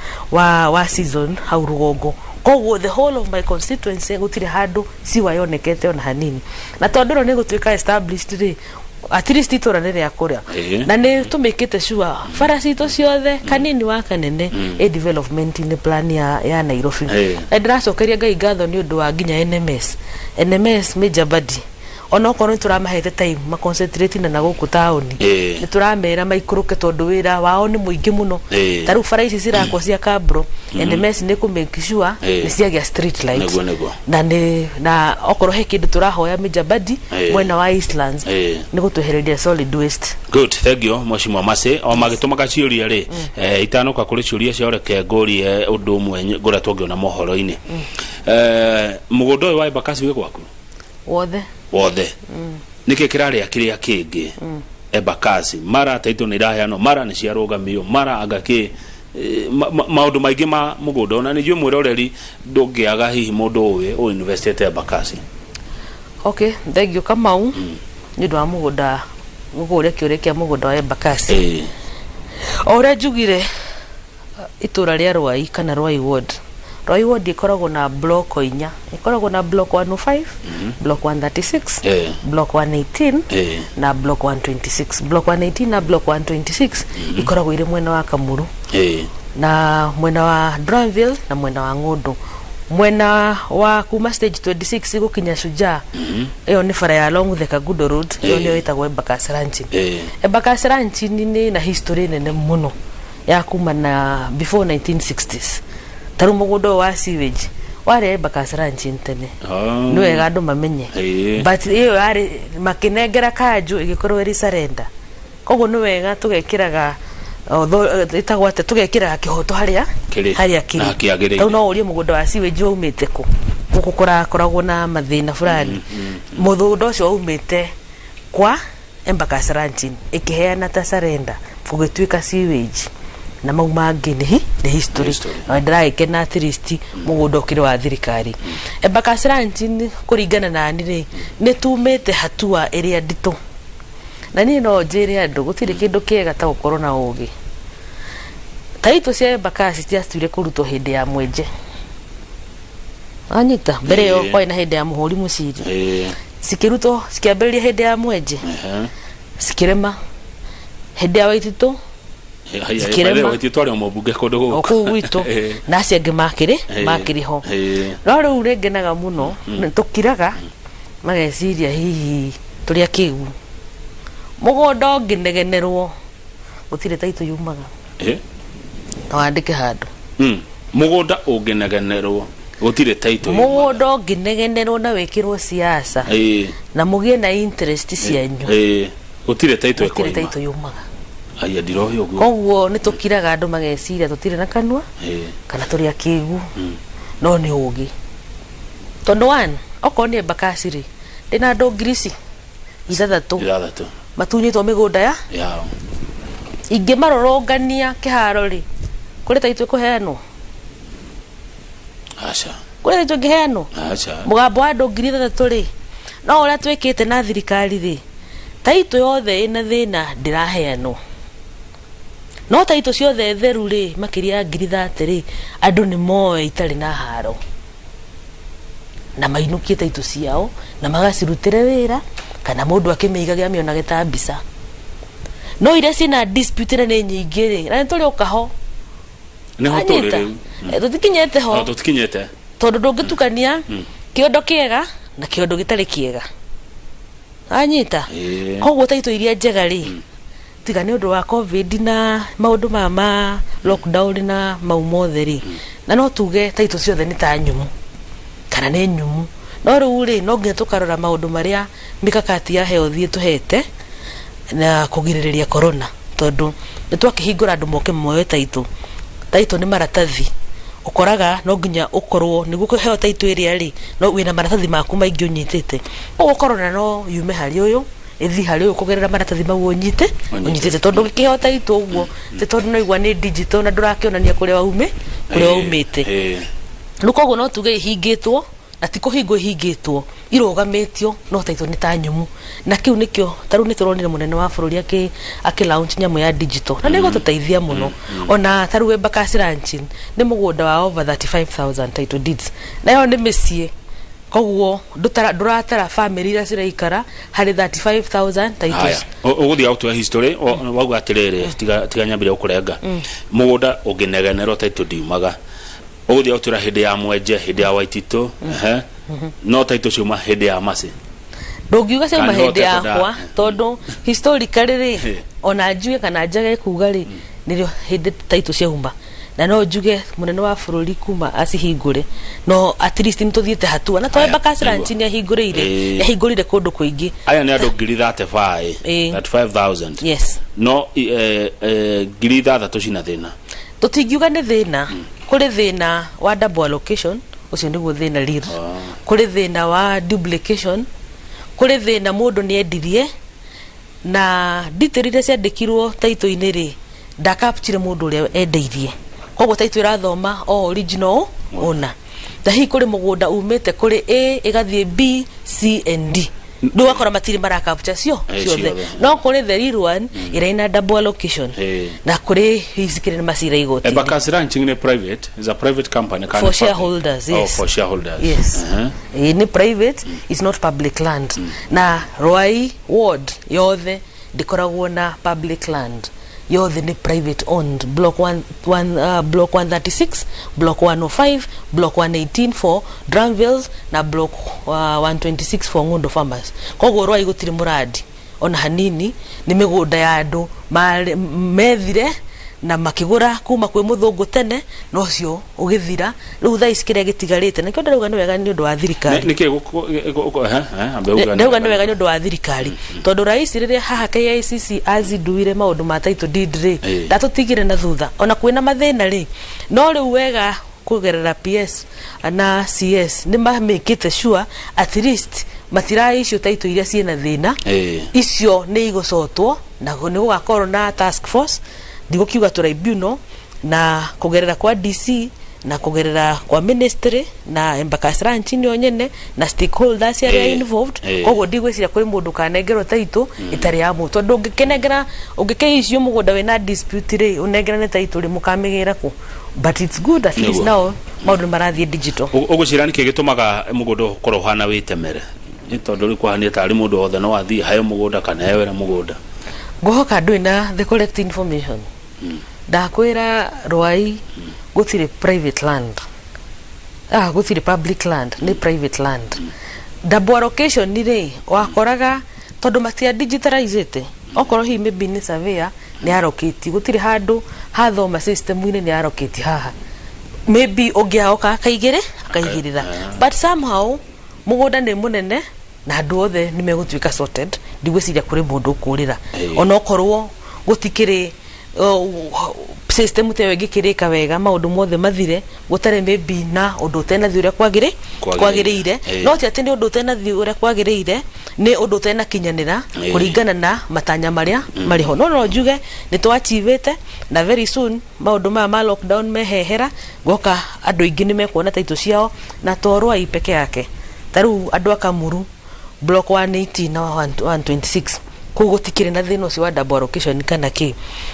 wa season hau rũgongo. Koguo the whole of my constituency gũtirĩ handũ siwa yonekete ona hanini. Na tondũ ĩno nĩ gũtuĩka established rĩ, at least itũra nĩ rĩa kũrĩa. Na nĩ tũmĩkĩte sure bara citũ ciothe, kanini wa kanene, ĩ development-inĩ plan ya Nairobi. Na ndĩracokeria Ngai ngatho nĩ ũndũ wa nginya NMS, NMS major body, ona okorwo nĩ tũramahete time ma concentrate na gũkũ taũni, nĩ tũramera maikũrũke tondũ wĩra wao nĩ mũingĩ mũno. Ta rĩu bara ici cirakwo cia cabro, NMS nĩ kũ make sure nĩ ciagĩa street lights. Nĩguo, nĩguo. Na nĩ na okorwo he kĩndũ tũrahoya major body mwena wa Eastlands nĩ gũtwehereria solid waste. Good, thank you, Mheshimiwa Mercy. O magĩtũmaga ciũria rĩ, itanoka kũrĩ ciũria ciao, reke ngũrie ũndũ ũmwe ngoretwo ngĩona mohoro-inĩ. Mũgũnda ũyũ wa Embakasi wĩ gwaku? Wothe. Wothe. Nĩkĩ kĩrarĩa kĩrĩa kĩngĩ Embakasi? Mara taitũ nĩ iraheanwo, mara nĩ ciarũgamio, mara anga kĩ maũndũ maingĩ ma mũgũnda. Ona nĩ njũĩ mwĩroreri ndũngĩaga hihi mũndũ ũĩ ũ investĩte Embakasi. Okay, thank you, Kamau, nĩ ũndũ wa mũgũnda, gũkũria kĩũria kĩa mũgũnda wa Embakasi. O ũrĩa njugire, itũra rĩa Rwai kana Rwai Ward, Rwai Ward ĩkoragwo na block inya. Ĩkoragwo na block 105, block 136, block 118 na block 126. Block 118 na block 126 ikoragwo irĩ mwena wa Kamuru na mwena wa Dranville na mwena wa Ng'ũndũ. Mwena wa kuma stage 26 gũkinya Shujaa, ĩyo nĩ bara ya along the Kagudo Road, ĩyo nĩyo ĩtagwo Embakasi Ranching. Embakasi Ranching nĩ na history nene mũno ya kuma na before 1960s. Ta rĩu mũgũnda ũyũ wa sewage warĩ Embakasi Ranching tene. Nĩ wega andũ mamenye. But ĩyo yarĩ makĩnengera kanjũ ĩgĩkorwo ĩrĩ surrender. Koguo nĩ wega tũgekĩraga ĩtagwo atĩa, tũgekĩraga kĩhoto harĩa Kĩrĩ. harĩa Na kĩrĩ. kĩagĩrĩire. Rĩu no ũrie mũgũnda wa sewage waumĩte kũ, gũkũ kũrakoragwo na mathĩna fulani. Mũgũnda ũcio waumĩte kwa Embakasi Ranching, ĩkĩheana ta surrender, gũgĩtuĩka sewage, na mau mangĩ nĩ history. History. Na ndĩragĩkena at least mũgũnda ũkĩrĩ wa thirikari. Embakasi Ranching, kũringana na niĩ rĩ, nĩ tumĩte hatua ĩrĩa nditũ. Na niĩ no njĩre andũ gũtirĩ kĩndũ kĩega ta gũkorwo na ũgĩ. Taitũ cia Embakasi ciatuire kũrutwo hĩndĩ ya mwenje, anyita mbere ĩyo kwarĩ na hĩndĩ ya mũhũri mũciri. Cikĩrutwo, cikĩambĩrĩria hĩndĩ ya mwenje, cikĩrema hĩndĩ ya Waititũ. Cikĩrema. Waititũ twarĩ o mũmbunge kũndũ o gũkũ. Kũu gwitũ na acio angĩ makĩrĩ makĩrĩ ho. No rĩu nĩ ngenaga mũno nĩ tũkiraga mageciria hihi tũrĩ akĩgu. Mũgũnda ũngĩnegenerwo gũtirĩ taitũ yumaga. Na wandĩke handũ. Mũgũnda ũngĩnegenerwo gũtirĩ taitũ yumaga. Mũgũnda ũngĩnegenerwo na wĩkĩrwo siasa na mũgĩe na interest cianyu, Gũtirĩ taitũ gũtirĩ ĩkoima. Taitũ yumaga. Aya, ndiroĩ ũguo. Koguo nĩ tũkiraga andũ mageciria tũtirĩ na kanua kana tũrĩ akĩgu, no nĩ ũgĩ tondũ one, okorwo nĩ Embakasi rĩ, ndĩna andũ 6000 6 matunyĩtwo mĩgũnda ya yao. Ingĩmarũrũngania kĩharo rĩ, kũrĩ taitũ ĩkũheanwo? Aca. Kũrĩ taitũ ĩngĩheanwo? Aca. Mũgambo wa andũ 6000 rĩ, no ũrĩa twĩkĩte na thirikari rĩ, taitũ yothe ĩna thĩna ndĩraheanwo, no taitũ ciothe theru rĩ, makĩria ya 30,000 rĩ, andũ nĩ moe itarĩ na haro na mainũkie taitũ ciao na magacirutĩre wĩra, kana mũndũ akĩmĩigage amĩonage ta mbica. No iria ciĩna dispute na nĩ nyingĩ rĩ, na nĩ tũrĩ ũka ho. Nĩho tũrĩ. Anyita. Rĩu. Tũtikinyĩte ho. No tũtikinyĩte. Tondũ ndũngĩtukania kĩondo kĩega na kĩondo gĩtarĩ kĩega, anyita. Koguo taitũ iria njega rĩ, tiga nĩ ũndũ wa COVID na maũndũ maya ma lockdown na mau mothe rĩ, na no tuge taitũ ciothe nĩ ta nyũmũ kana nĩ nyũmũ. No rĩu rĩ, no nginya tũkarora maũndũ marĩa mikakati ya health ĩtũhete na kũgirĩrĩria corona, tondũ nĩ twakĩhingũra andũ moke moe taitũ. Taitũ nĩ maratathi ũkoraga no nginya ũkorwo nĩguo kũheo taitũ ĩrĩa rĩ, no wĩna maratathi maku maingĩ ũnyitĩte. Koguo corona no yume harĩ ũyũ ĩthiĩ harĩ ũyũ kũgerera maratathi mau ũnyite Ũnyitĩte. Ũnyitĩte, tondũ ũngĩkĩheo taitũ ũguo ti tondũ no igua nĩ digital na ndũrakĩonania kũrĩa waume, kũrĩa waumĩte. Rĩu koguo no tuge ihingĩtwo na ti kũhingwo ihingĩtwo, irũgamĩtio no title nĩ ta nyũmũ. Na kĩu nĩkĩo ta rĩu nĩ tũronire mũnene wa bũrũri akĩ akĩ launch nyamũ ya digital na nĩ ĩgũtũteithia mũno. Ona ta rĩu Embakasi Ranching nĩ mũgũnda wa over 35,000 title deeds, na ĩyo nĩ mĩciĩ, koguo ndũratara family iria ciraikara harĩ 35,000 titles. Haya, ũgũthiĩ gũtua history wauga atĩrĩrĩ, tiga tiga nyambire gũkũrenga. Mũgũnda ũngĩnegenerwo title ndiumaga. Ũgũthiĩ gũtwĩra hĩndĩ ya Mwenje, hĩndĩ ya Waititũ, ehe, no title ciuma hĩndĩ ya Mercy. Ndũngiuga ciauma Kana hĩndĩ ũtekũnda- yakwa, tondũ historically rĩ, ona njuge kana njage kuga rĩ, nĩrĩo hĩndĩ title ciauma. Na no njuge mũnene wa bũrũri kuma acihingũre, no at least nĩ tũthiĩte hatua na Aya, Embakasi nĩguo. Ranch nĩ ahingũrĩire, ahingũrire kũndũ kũingĩ. Aya nĩ andũ ngiri 35. 35,000. Yes. No 6,000 cina thĩna. Tũtingiuga nĩ thĩna. Kũrĩ thĩna wa double allocation, ũcio nĩguo thĩna real. Kũrĩ thĩna wa duplication, kũrĩ thĩna mũndũ nĩ endirie na detail iria ciandĩkirwo title-inĩ rĩ, ndakapchire mũndũ ũrĩa endeirie, koguo title ĩrathoma o original owner. Ta hihi kũrĩ mũgũnda umĩte kũrĩ A ĩgathiĩ B, C and D, rĩu ũgakora matirĩ marakapcha cio ciothe. Ciothe. No kũrĩ the real one ĩrĩa ina double allocation na kũrĩ hihi cikĩrĩ nĩ macira igoti. Embakasi Ranching nĩ private, is a private company kana For nĩ public? Shareholders, yes. Oh, for shareholders. Yes. Ĩ, nĩ private, it's not public land. Na Ruai ward yothe ndĩkoragwo na public land, yothe nĩ private owned. Block 1, one, block 136, block 105, block 118 for Dramvilles na block 126 for Ng'ũndũ farmers. Koguo Ruai gũtirĩ mũrandi ona hanini, nĩ mĩgũnda ya andũ methire na makĩgũra kuma kwĩ mũthũngũ tene, na ũcio ũgĩthira. Rĩu thaa ici kĩrĩa gĩtigarĩte nakĩo ndĩrauga nĩ wega nĩ ũndũ wa thirikari. Nĩkĩ ambe uga nĩ Ndauga nĩ wega nĩ ũndũ wa thirikari tondũ rais rĩrĩa haha KICC azinduire maũndũ ma title deed rĩ, ndatũtigire na thutha ona kwĩna mathĩna rĩ. No rĩu wega kũgerera PS na CS nĩ mamĩkĩte sure at least matira issue title iria ciĩna thĩna. Icio nĩ igũcotwo na nĩ gũgakorwo na task force, ndigũkiuga tribunal, na kũgerera kwa DC na kũgerera kwa ministry na Embakasi Ranch nĩo nyene na stakeholders arĩa involved. Koguo ndigwĩciria kũrĩ mũndũ kanengerwo title ĩtarĩ ya mũndũ, tondũ ũngĩkĩnengera, ũngĩkĩicio mũgũnda wĩna dispute rĩ, ũnengerane title rĩ, mũkamĩgĩra kũ? But it's good at least now maũndũ nĩ marathiĩ digital. Ũgwĩciria nĩkĩ gĩtũmaga mũgũnda ũkorwo ũhana wĩtemere? Nĩ tondũ rĩu kũhania tarĩ mũndũ wothe no athiĩ heo mũgũnda kana ewere mũgũnda. Ngũhoka ndũrĩ na the correct information. Ndakwĩra Ruai gũtirĩ private land, gũtirĩ public land, nĩ private land. Double allocation rĩ, wakoraga tondũ matia digitalizĩte, okorwo hihi maybe nĩ surveyor nĩ allocate, gũtirĩ handũ hathoma system-inĩ nĩ allocate haha, maybe ũngĩ aoka akaigĩrĩ akaigĩrĩra, but somehow mũgũnda nĩ mũnene na andũ othe nĩ megũtuĩka sorted. Ndigwĩciria kũrĩ mũndũ ũkũrĩra onokorwo gũtikĩrĩ system ta ĩyo ĩngĩkĩrĩka wega, maũndũ mothe mathire gũtarĩ maybe na ũndũ ũtenathiĩ ũrĩa Kwagĩrĩire. Kwagĩrĩire. No ti atĩ nĩ ũndũ ũtenathiĩ ũrĩa kwagĩrĩire, nĩ ũndũ ũtenakinyanĩra kũringana na matanya marĩa marĩ ho. No njuge nĩ twachivĩte na very soon maũndũ maya ma lockdown mehehera, goka andũ aingĩ nĩ mekuona title ciao. Na to Ruai peke yake, ta rĩu andũ a Kamuru block 118 na 126, kũu gũtikĩrĩ na thĩna ũcio wa double allocation kana kĩ.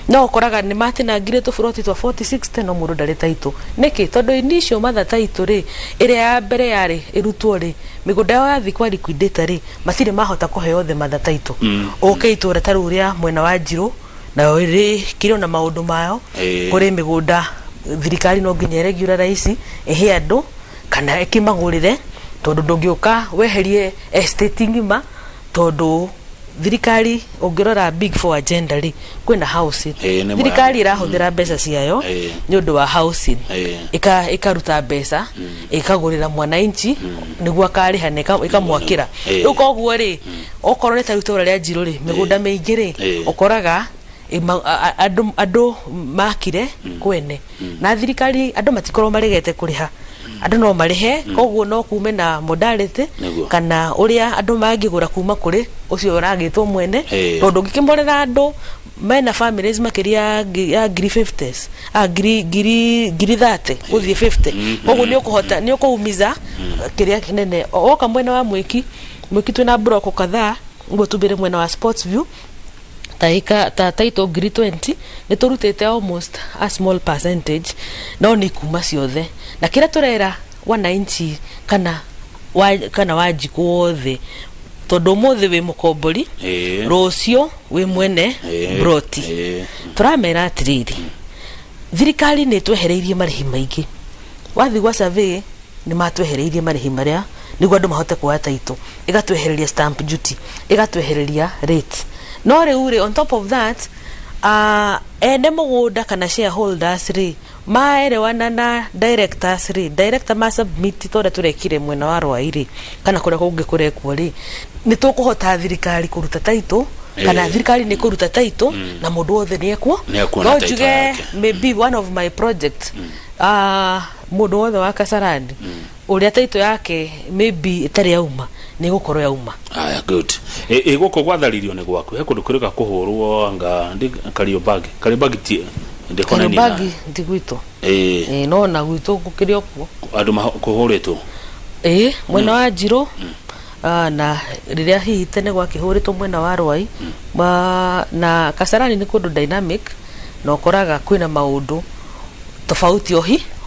No ũkoraga nĩ matinangire tũburoti twa 4060 no mũndũ ndarĩ title. Nĩkĩ? Tondũ initial mother title rĩ, ĩrĩa ya mbere yarĩ ĩrutwo rĩ, mĩgũnda yao yathiĩ kwa liquidator rĩ, matirĩ mahota kũheo the mother title. Ũke itũra ta rĩu rĩa mwena wa Njirũ, nayo rĩkĩrĩ na maũndũ mayo. Kũrĩ mĩgũnda thirikari no nginya ĩregularize ĩhe andũ kana ĩkĩmagũrĩre, tondũ ndũngĩũka weherie estate ng'ima, tondũ thirikari ũngĩrora Big Four agenda rĩ, kwĩna housing. Nĩ Thirikari ĩrahũthĩra mbeca ciayo nĩ ũndũ wa housing. Ĩkaruta mbeca ĩkagũrĩra mwananchi nĩguo akarĩha na ĩkamwakĩra. Rĩu koguo rĩ, okorwo nĩ ta rĩu itũra rĩa Njirũ rĩ, mĩgũnda mĩingĩ rĩ, ũkoraga andũ makire kwene na thirikari, andũ matikorwo maregete kũrĩha, andũ no marĩhe. Koguo no kume na modality kana ũrĩa andũ mangĩgũra kuma kũrĩ ũcio ũragĩtwo mwene, tondũ ũngĩkĩmorera andũ Mena families makĩria ya ngiri 50, ngiri 30 gũthiĩ 50. Koguo nĩ ũkũhota, nĩ ũkũumiza kĩrĩa kĩnene. Woka mwena wa Mwĩki, Mwĩki twĩna block kadhaa, ũguo tumbĩre mwena wa Sports View ta ika ta taito ngiri 20, nĩ tũrutĩte almost a small percentage, no nĩ kuma ciothe. Na kĩrĩa tũrera wananchi kana Wanjikũ wothe, tondũ ũmũthĩ wĩ mũkombori, rũciũ wĩ mwene broti. Tũramera atĩrĩrĩ, thirikari nĩ ĩtwehereirie marĩhi maingĩ. Wathiĩ gwa survey, nĩ matwehereirie marĩhi marĩa nĩguo andũ mahote kuoya title, ĩgatwehereria stamp duty, ĩgatwehereria rate. No rĩu rĩ, on top of that, ene mũgũnda kana shareholders rĩ, maerewana na directors rĩ, director ma submit ta ũrĩa tũrekire mwena wa Rwai rĩ, kana kũrĩa kũngĩ kũrekwo rĩ, nĩ tũkũhota thirikari kũruta title kana thirikari nĩ kũruta title na mũndũ wothe nĩ ekuo. Nĩ ekuona No title njuge yake. Maybe one of my project, mũndũ wothe wa Kasarani ũrĩa title yake maybe ĩtarĩ yauma, nĩ ĩgũkorwo yauma. Aya, good. Ĩ gũkũ gwatharirio nĩ gwaku, he kũndũ kũrĩka kũhũrwo anga ndi Kariobangi? Kariobangi ti ndĩkonainie na Kariobangi ti gwitũ. No na gwitũ gũkĩrĩ o kuo. Andũ kũhũrĩtwo. Ĩĩ, mwena wa Njirũ, na rĩrĩa hihi tene gwakĩhũrĩtwo mwena wa Rwai na Kasarani. Nĩ kũndũ dynamic na ũkoraga kwĩna maũndũ tofauti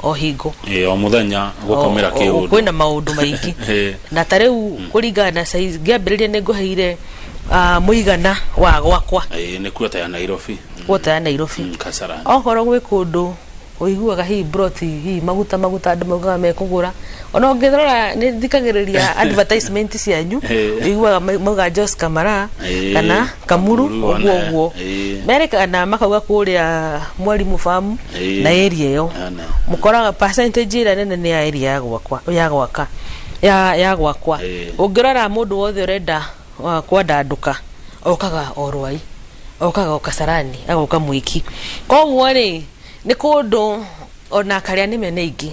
o hingo. Ĩ, o mũthenya gũkomera kĩũndũ. Kwĩna maũndũ maingĩ. Na ta rĩu kũringana na size, ngĩambĩrĩria nĩ ngũheire mũigana wa gwakwa. Ĩ, nĩ kuota ya Nairobi. Gwota ya Nairobi. Kasarani. Okorwo gwĩ kũndũ ũiguaga hihi broti, hihi maguta maguta, andũ maugaga mekũgũra. Ona ũngĩrora, nĩ thikagĩrĩria advertisement cianyu, ũiguaga mauga Jos Kamara kana Kamuru. Kamuru, ũguo ona, ũguo merĩkana makauga kũrĩa Mwalimu Farm na area ĩyo. Ona. Mũkoraga percentage ĩrĩa nene nĩ ya area ya gwakwa, ya gwaka ya gwakwa. Ũngĩrora, mũndũ wothe ũrenda kwandandũka okaga o Rwai, okaga o Kasarani, agoka Mwiki. Koguo rĩ, nĩ kũndũ ona karĩa nĩ mene ingĩ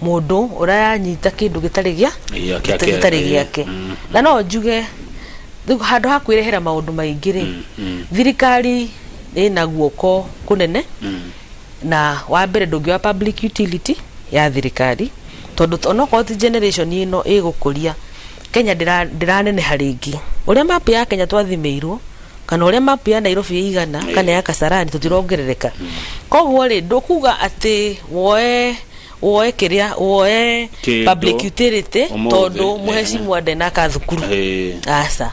mũndũ ũranyita kĩndũ gĩtarĩ gĩa Gĩake. Gĩtarĩ gĩake. Na no njuge rĩu handũ ha kwĩrehera maũndũ maingĩ rĩ, thirikari ĩna guoko kũnene. Na wa mbere, ndũngĩoya public utility ya thirikari, tondũ onokorwo ti generation ĩno ĩgũkũria Kenya, ndĩraneneha rĩngĩ. Ũrĩa map ya Kenya twathimĩirwo kana ũrĩa map ya Nairobi ĩigana kana ya Kasarani, tũtirongerereka. Koguo rĩ, ndũkuga atĩ woe kĩrĩa woe kĩndũ public utility ũmũthĩ, tondũ mũhecimwa ndenaka thukuru. Aca,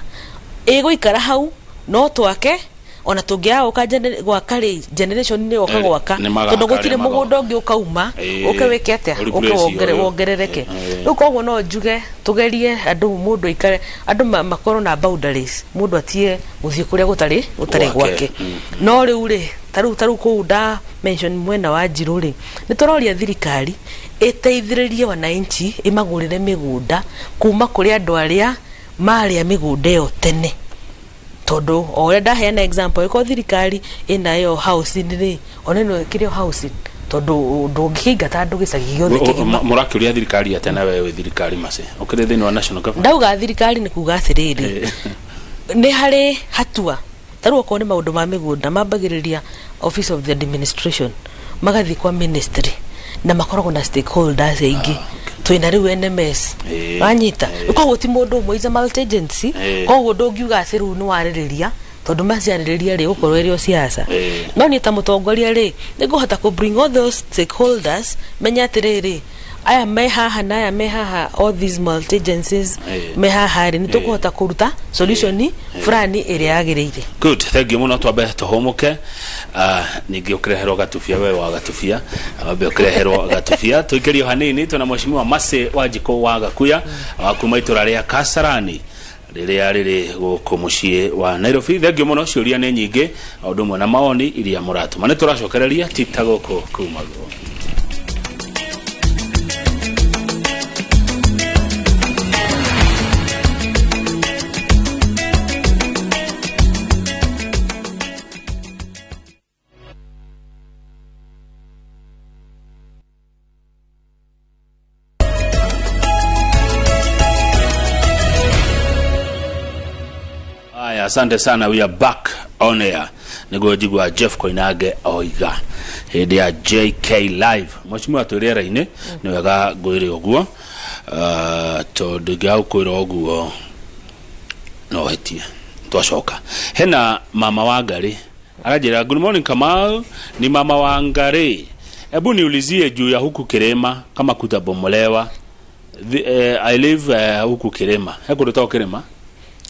ĩgũikara hau no twake. Ona tũngĩaga gũka gwaka rĩ, generation nĩ yoka gwaka, nĩ magaka tondũ gũtirĩ arĩa mũgũnda ũngĩ ũkauma ũke wĩke atĩa, ũke ũreplace ũyũ. Wongerereke. Rĩu koguo no njuge tũgerie andũ, mũndũ aikare, andũ makorwo na boundaries, mũndũ atige gũthiĩ kũrĩa gũtarĩ gwake. Gwake. No rĩu rĩ, ta rĩu kũu nda mention mwena wa Njirũ rĩ, nĩ tũroria thirikari ĩteithĩrĩrie wananchi, ĩmagũrĩre mĩgũnda kuma kũrĩ andũ arĩa marĩa mĩgũnda ĩyo tene, tondũ o ũrĩa ndaheana example, ĩkorwo thirikari ĩna ĩyo housing rĩ, ona ĩno ĩkĩrĩ o housing, tondũ ndũngĩkĩingata andũ gĩcagi gĩothe kĩgima. Mũrakĩũria thirikari atĩa na wewe wĩ thirikari mace ũkĩrĩ thĩinĩ wa national government? Ndauga thirikari nĩ kuga atĩrĩrĩ, nĩ harĩ hatua. Ta rĩu okorwo nĩ maũndũ ma mĩgũnda, mambagĩrĩria office of the administration, magathiĩ kwa ministry, na makoragwo na stakeholders aingĩ. Twĩna rĩu NMS, wanyita? Koguo ti mũndũ ũmwe, is a multi agency. Koguo ndũngiuga atĩ rĩu nĩ warĩrĩria, tondũ maciarĩrĩria rĩ, gũkorwo ĩrĩ o siasa. No niĩ ta mũtongoria rĩ, nĩ ngũhota kũ bring all those stakeholders, menye atĩrĩrĩ, aya me haha na aya me haha, all these multi agencies me haha rĩ, nĩ tũkũhota kũruta solution fulani ĩrĩa yagĩrĩire. Good, thank you muno. Twambe tũhũmũke. Ningĩ ũkĩreherwo gatubia, we wa gatubia, wambe ũkĩreherwo gatubia, tũikĩrio hanini. Twĩna mheshimiwa Mercy Wanjikũ wa Gakuya wa kuma itũra rĩa Kasarani rĩrĩa rĩrĩ gũkũ mũciĩ wa Nairobi. Thank you mũno. Ciũria nĩ nyingĩ, o ũndũ ũmwe na mawoni iria mũratũma, nĩ tũracokereria tita gũkũ kumagwo. Haya, asante sana. We are back on air. Nĩguo njigua Jeff Koinange oiga hĩndĩ ya JK Live. Mheshimiwa, twĩ rĩera-inĩ, nĩ wega ngwĩre ũguo, tondũ ingĩaga gũkwĩra ũguo no hĩtie. Twacoka hena mama wa Ngarĩ aranjĩra, "Good morning Kamal, ni mama wa Ngarĩ, hebu niulizie juu ya huku Kirima kama kutabomolewa. I live huku Kirima." He kũndũ tagwo Kirima?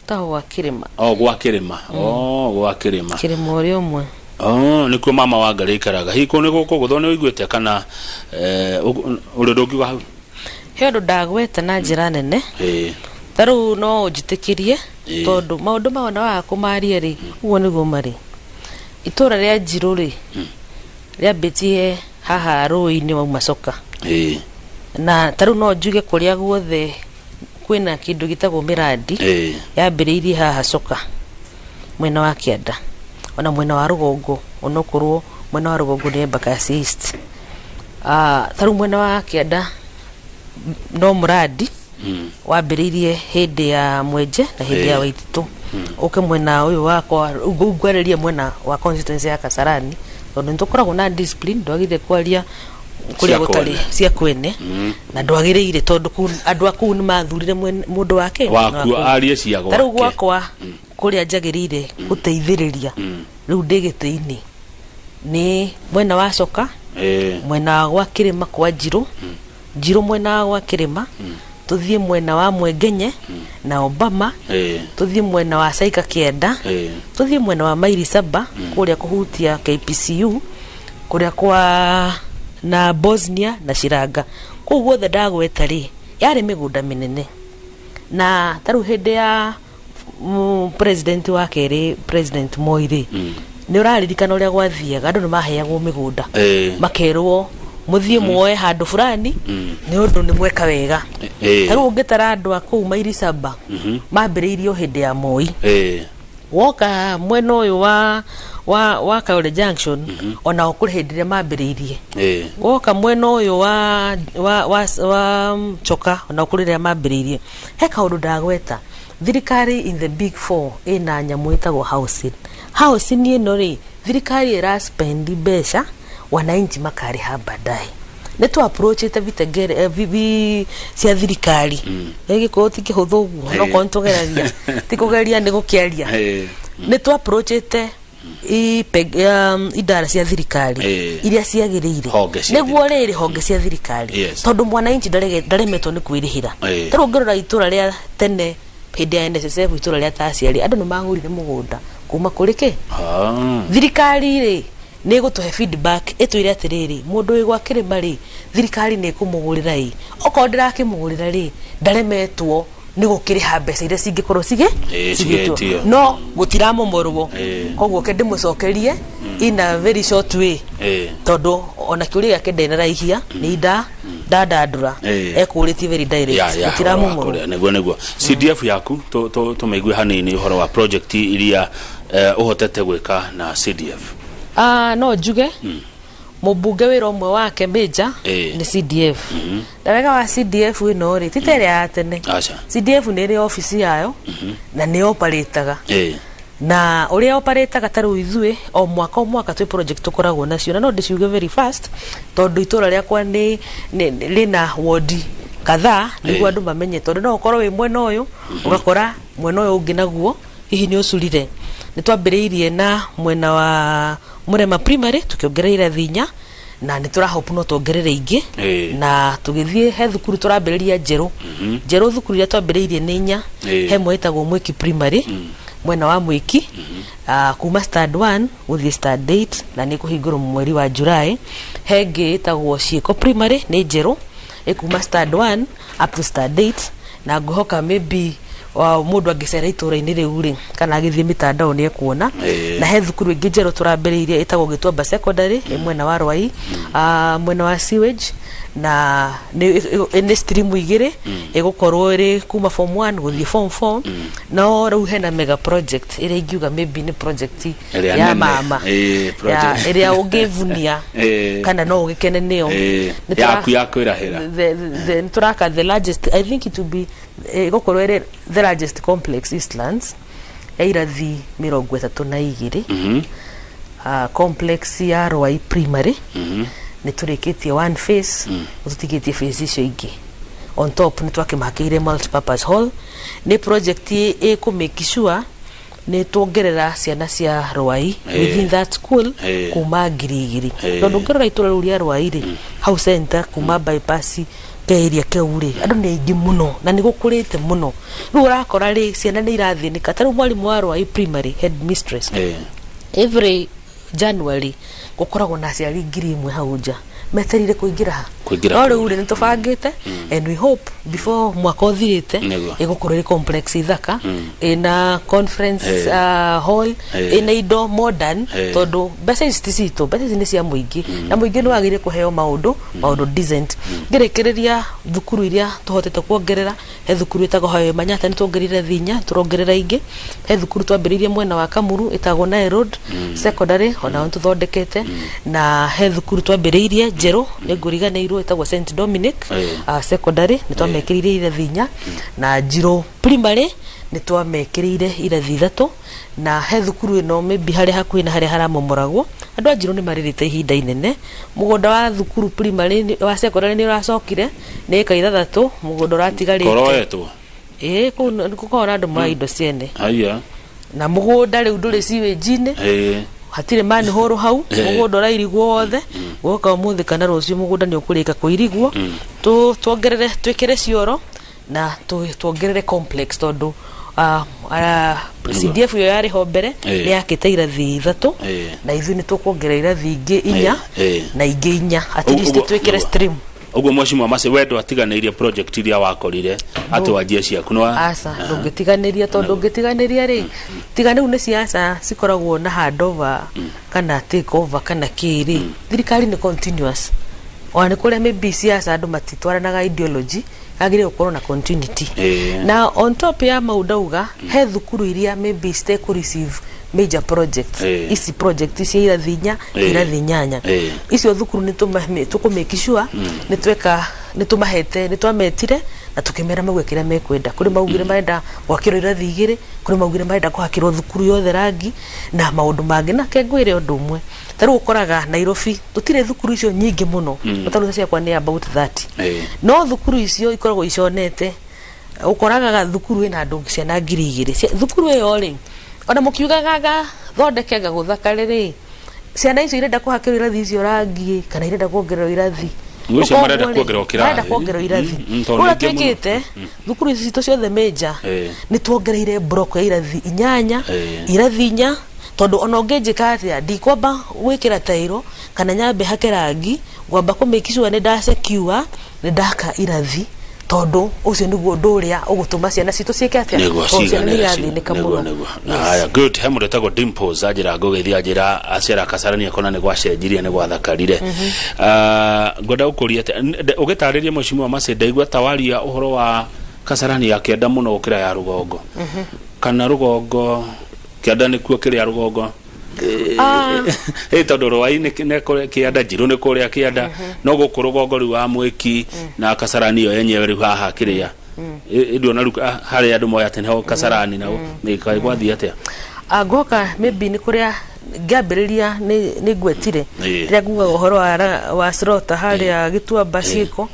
Taho gwa Kĩrĩma. Oh, gwa Kĩrĩma. Oh, gwa Kĩrĩma. Kĩrĩma ũrĩa ũmwe. Oh, nĩkuo mama wa Ngarĩ aikaraga. Hihi kũu nĩ gũkũgũthwo? Nĩ ũiguĩte kana ũrĩ ũndũ ũngiuga hau? He ũndũ ndagweta na njĩra nene. Ta rĩu no ũnjĩtĩkĩrie, tondũ maũndũ maya ona waga kũmaria rĩ, ũguo nĩguo marĩ. Itũra rĩa Njirũ rĩ, rĩambĩtie haha rũĩ-inĩ wauma Coka. Na ta rĩu no njuge kũrĩa guothe kwĩna kĩndũ gĩtagwo mĩrandi yambĩrĩirie haha Coka mwena wa kĩanda, ona mwena wa rũgongo, onokorwo mwena wa rũgongo nĩ Embakasi East. Ta rĩu mwena wa kĩanda no mũrandi wambĩrĩirie hĩndĩ ya Mwenje na hĩndĩ ya Waititũ. Ũke mwena ũyũ wakwa, rĩu ngwarĩria mwena wa constituency ya Kasarani, tondũ nĩ tũkoragwo na discipline, ndwagĩrĩire kwaria kũrĩa Cia gũtarĩ kwene. cia kwene, na ndwagĩrĩire tondũ kũu andũ a kũu nĩ mathurire mũndũ wake wakuo arie cia Ta rĩu gwake. Gwakwa kũrĩa njagĩrĩire gũteithĩrĩria rĩu ndĩ gĩtĩ-inĩ nĩ mwena wa Coka, mwena wa gwa Kĩrĩma kwa Njirũ, Njirũ mwena wa gwa Kĩrĩma, tũthiĩ mwena wa Mwengenye na Obama, tũthiĩ mwena wa Saika Kĩenda, tũthiĩ mwena wa Maili Saba kũrĩa kũhutia KPCU, kũrĩa kwa na Bosnia na Shiranga. Kũu guothe ndagweta rĩ, yarĩ mĩgũnda mĩnene, na ta rĩu hĩndĩ ya president wa kerĩ, President Moi rĩ, nĩ ũraririkana ũrĩa gwathiaga? Andũ nĩ maheagwo mĩgũnda, makerwo mũthiĩ muoe handũ fulani nĩ ũndũ nĩ mweka wega. Ta rĩu ũngĩtara andũ a kũu Maili Saba mambĩrĩirio hĩndĩ ya Moi. Woka mwena ũyũ wa Kayole Junction, onao kũrĩ hĩndĩ ĩrĩa mambĩrĩirie. Woka mwena ũyũ wa Choka, onao kũrĩ rĩrĩa mambĩrĩirie. He kaũndũ ndagweta, thirikari in the big four ĩna nyamũ ĩtagwo housing. Housing ĩno rĩ, thirikari ĩra spend mbeca, wananchi makarĩha baadaye. Nĩ tũ approachĩte vitengere cia thirikari. Gĩkũyũ ti kĩhũthũ ũguo, no korwo nĩ tũgeragia, ti kũgeria, nĩ gũkĩaria. Nĩ tũ approachĩte idara cia thirikari iria ciagĩrĩire, Honge cia nĩguo rĩrĩ honge cia thirikari, tondũ mwananchi ndaremetwo nĩ kwĩrĩhĩra. Ta rĩu ũngĩrora itũra rĩa tene hĩndĩ ya NSSF, itũra rĩa Taciarĩ, andũ nĩ magũrire mũgũnda kuma kũrĩ kĩ thirikari rĩ, nĩ ĩgũtũhe feedback ĩtwĩre atĩrĩrĩ, mũndũ wĩ gwa Kĩrĩma rĩ, thirikari nĩ ĩkũmũgũrĩra ĩ, okorwo ndĩrakĩmũgũrĩra rĩ, ndaremetwo nĩ gũkĩrĩha mbeca iria cingĩkorwo cigĩ cigĩtio. Cigĩtio, no gũtiramomorwo. Koguo ke ndĩmũcokerie in a very short way, tondũ ona kĩũria gĩake ndenaraihia, nĩ inda ndandandũra, ekũrĩtie very direct. Ya, Gũtiramomorwo. ũhoro wa kũrĩa. Nĩguo CDF yaku tũmĩigue hanini ũhoro wa project iria ũhotete gwĩka na CDF. Ah, no njuge mũmbunge wĩra ũmwe wake major nĩ CDF, na wega wa CDF ĩno rĩ, ti ta ĩrĩa ya tene. Aca. CDF nĩ ĩrĩ obici yayo na nĩ operataga, na ũrĩa operataga, ta rĩu ithuĩ o mwaka o mwaka twĩ project tũkoragwo nacio, na no ndĩciuge very fast tondũ itũra rĩakwa nĩ rĩna wodi kadhaa, nĩguo andũ mamenye, tondũ no ũkorwo wĩ mwena ũyũ, ũgakora mwena ũyũ ũngĩ naguo hihi nĩ ũcurire. Nĩ twambĩrĩirie na mwena wa Mũrema Primary, tũkĩongerera irathi inya, na nĩ tũrahope no tuongerere ingĩ. Na tũgĩthiĩ he thukuru tũrambĩrĩria njerũ njerũ. Thukuru iria twambĩrĩirie nĩ inya. He ĩmwe ĩtagwo Mwĩki Primary mwena wa Mwĩki, kuma stand 1 gũthiĩ stand 8, na nĩ kũhingũrwo mweri wa July. He ĩngĩ ĩtagwo Ciĩko Primary, nĩ njerũ, ĩkuma stand 1 up to stand 8, na ngwĩhoka maybe mũndũ angĩcera itũra-inĩ rĩu rĩ, kana agĩthiĩ mĩtandao, nĩ ekuona. Na he thukuru ĩngĩ njerũ tũrambĩrĩirie ĩtagwo Gĩtuamba Secondary, ĩ mwena wa Rwai, mwena wa sewage, na nĩ stream igĩrĩ, ĩgũkorwo ĩrĩ kuma form 1 gũthiĩ form 4. No rĩu hena mega project ĩrĩa ingiuga maybe nĩ project Ĩrĩa ya nene. mama, Project. ya ĩrĩa ũngĩvunia kana no ũgĩkene nĩyo. Yaku ya kwĩrahĩra. Nĩ tũraka the largest, I think it will be, ĩgũkorwo ĩrĩ the largest complex Eastlands, ya irathi 32. Complex ya Rwai Primary nĩ tũrĩkĩtie one phase, tũtigĩtie phase icio ingĩ. On top nĩ twakĩmakĩire multipurpose hall. Nĩ project ĩkũ make sure nĩ tuongerera ciana cia Rwai within that school kuma 2000, tondũ ũngĩrora itũra rĩu rĩa Rwai rĩ, hau center kuma bypass keria keu rĩ, andũ nĩ aingĩ mũno na nĩ gũkũrĩte mũno. Rĩu ũrakora rĩ, ciana nĩ irathĩnĩka. Ta rĩu mwarimũ wa Rwai Primary, head mistress, every January gũkoragwo na aciari 1000 hau nja metereire kũingĩra ha. Kũingĩra No kũu. Rĩu rĩ, nĩ tũbangĩte and we hope before mwaka ũthirĩte ĩgũkorwo ĩrĩ complex ithaka, ĩna conference hall, ĩna indo modern, tondũ mbeca ici ti citũ, mbeca ici nĩ cia mũingĩ na mũingĩ nĩ wagĩrĩire kũheo maũndũ decent. Ngĩrĩkĩrĩria, thukuru iria tũhotete kuongerera, he thukuru ĩtagwo Highway Manyata, nĩ tuongereire thinya, tũrongerera ingĩ. He thukuru twambĩrĩirie mwena wa Kamuru ĩtagwo Nile Road Secondary, onao nĩ tũthondekete. Na he thukuru twambĩrĩirie njerũ, nĩ ngũriganĩirwo, ĩtagwo St Dominic Secondary, nĩ twamekĩrĩire irathi inya. Na Njirũ Primary nĩ twamekĩrĩire irathi ithatũ. Na he thukuru ĩno maybe harĩa hakuhĩ na harĩa haramomoragwo, andũ a Njirũ nĩ marĩrĩte ihinda inene. Mũgũnda wa thukuru primary wa secondary nĩ ũracokire, nĩ ĩka 6 mũgũnda ũratigarĩte. Koroetwo. Ĩĩ, kũu nĩ gũkoragwo na andũ moya indo ciene. Haya. Na mũgũnda rĩu ndũrĩ sewage-inĩ, hatirĩ manhole hau. Mũgũnda ũrairigwo wothe. Gwoka ũmũthĩ kana rũciũ mũgũnda nĩ ũkũrĩka kũirigwo. Tuongerere, twĩkĩre cioro na tuongerere complex, tondũ CDF ĩyo yarĩ ho mbere nĩ yakĩte irathi ithatũ, na ithuĩ nĩ tũkuongerera irathi ingĩ inya na ingĩ inya, at least twĩkĩre stream. Ũguo mheshimiwa Mercy, we ndwatiganĩirie project iria wakorire atĩ wanjie ciaku nĩ Aca, ndũngĩtiganĩria, tondũ ũngĩtiganĩria rĩ, tiga rĩu nĩ siasa cikoragwo na handover kana take over kana kĩ rĩ, thirikari nĩ continuous. Ona nĩ kũrĩa maybe siasa andũ matitwaranaga ideology, agĩrĩire gũkorwo na continuity. Na on top ya mau, ndauga he thukuru iria maybe citekũ receive major projects, ici project cia irathi inya, irathi inyanya, icio thukuru nĩ tũkũ make sure nĩ tweka, nĩ tũmahete, nĩ twametire na tũkĩmera mauge kĩrĩa mekwenda. Kũrĩ maugire marenda gwakĩrwo irathi igĩrĩ, kũrĩ maugire marenda kũhakĩrwo thukuru yothe rangi na maũndũ mangĩ. Na ke ngwĩre ũndũ ũmwe, ta rĩu ũkoraga Nairobi tũtirĩ thukuru icio nyingĩ mũno, tondũ ciakwa nĩ about 30, no thukuru icio ikoragwo iconete. Ũkoraga thukuru ĩna andũ ciana 2000. Thukuru ĩyo rĩ, ona mũkiugaga gathondeke gagũthakare rĩ, ciana icio irenda kũhakĩrwo irathi icio rangi kana irenda kuongererwo irathi. Ngwĩciria Koguo marenda rĩ, kuongererwo kĩrathi. Marenda kuongererwo irathi. Tondũ Ũrĩa nĩ aingĩ mũno. twĩkĩte thukuru ici citũ ciothe major, nĩ tuongereire block ya irathi inyanya, irathi inya, tondũ ona ũngĩnjĩka atĩa, ndikwamba gwĩkĩra tairo kana nyambe hake rangi. Ngwamba kũ make sure nĩ nda secure nĩ ndaka irathi, tondũ ũcio nĩguo ũndũ ũrĩa ũgũtũma ciana citũ ciĩke atĩa? Nĩguo Tondũ ciana nĩ ciganĩre irathĩnĩka nĩguo mũno. Nĩguo. Yes. Haya, good. He mũndũ etagwo Dimples anjĩra ngũgeithia, anjĩra acera Kasarani akona nĩ gwacenjirie, nĩ gwathakarire. Ah, ngwenda gũkũria atĩ ũgĩtarĩria mheshimiwa Mercy, ndaigua ta waria ũhoro wa Kasarani ya kĩanda mũno gũkĩra ya rũgongo, kana rũgongo kĩanda nĩkuo kĩrĩa rũgongo? Ĩ tondũ rwai nĩ kũrĩa kĩanda, njirũ nĩ kũrĩa kĩanda, no gũkũ rũgongo rĩu wa mwĩki na Kasarani ĩyo yenyewe rĩu haha kĩrĩa nduona rĩu, harĩa andũ moya atĩ nĩho Kasarani na nĩ kaĩ gwathiĩ atĩa? Ah, ngoka maybe nĩ kũrĩa ngĩambĩrĩria nĩ ngwetire rĩrĩa ngugaga ũhoro wa slaughter harĩa Gĩtuamba ciĩko,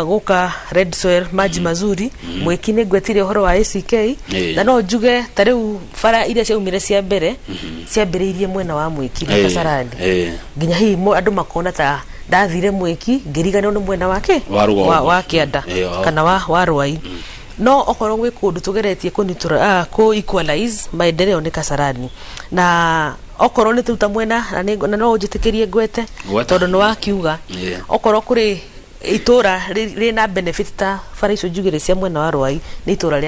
gũka Red Soil, Maji Mazuri, mwĩki nĩ ngwetire ũhoro wa ACK. Na no njuge ta rĩu bara iria ciaumire cia mbere ciambĩrĩirie mwena wa mwĩki na Kasarani, nginya hihi andũ makona ta ndathire mwĩki ngĩriganĩrwo nĩ mwena wake Wa rũgongo. wa kĩanda kana wa rwai. No okorwo gwĩ kũndũ tũgeretie kũ equalize maendeleo nĩ Kasarani, na okorwo nĩ tuta mwena na no ũnjĩtĩkĩrie ngwete. Gweta. Tondũ nĩ wakiuga okorwo kũrĩ itũra rĩna benefit ta bara icio njugire cia mwena wa rwai, nĩ itũra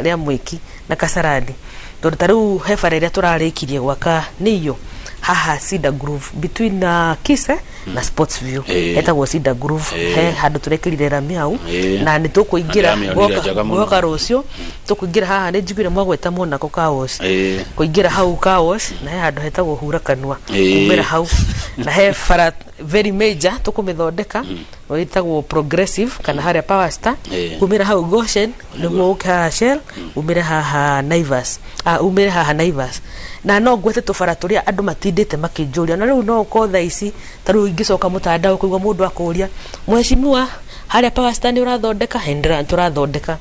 rĩa mwĩki na Kasarani, tondũ ta rĩu he bara ĩrĩa tũrarĩkirie gwaka nĩyo haha Cedar Grove, between Kise na Sports View, hetagwo Cedar Grove. He handũ tũrekĩrire rami hau na nĩ tũkũingĩra. Na ndĩramĩonire njega mũno. Guoka rũciũ tũkũingĩra haha, nĩ njiguire mwagweta Monaco Car Wash, kũingĩra hau car wash, na he handũ hetagwo hura kanua, kumĩra hau. Na he bara very major tũkũmĩthondeka ĩtagwo Progressive kana harĩa Power Star, kumĩra hau Goshen nĩguo ũke haha Shell, umĩre haha Naivas, umĩre haha Naivas. Na no ngwete tũbara tũrĩa andũ matindĩte makĩnjũria, na rĩu no ũkorwo thaa ici ta rĩu ingĩcoka mũtandao kũigua mũndũ akũria, mheshimiwa, harĩa Power Star nĩ ũrathondeka? Hendra tũrathondeka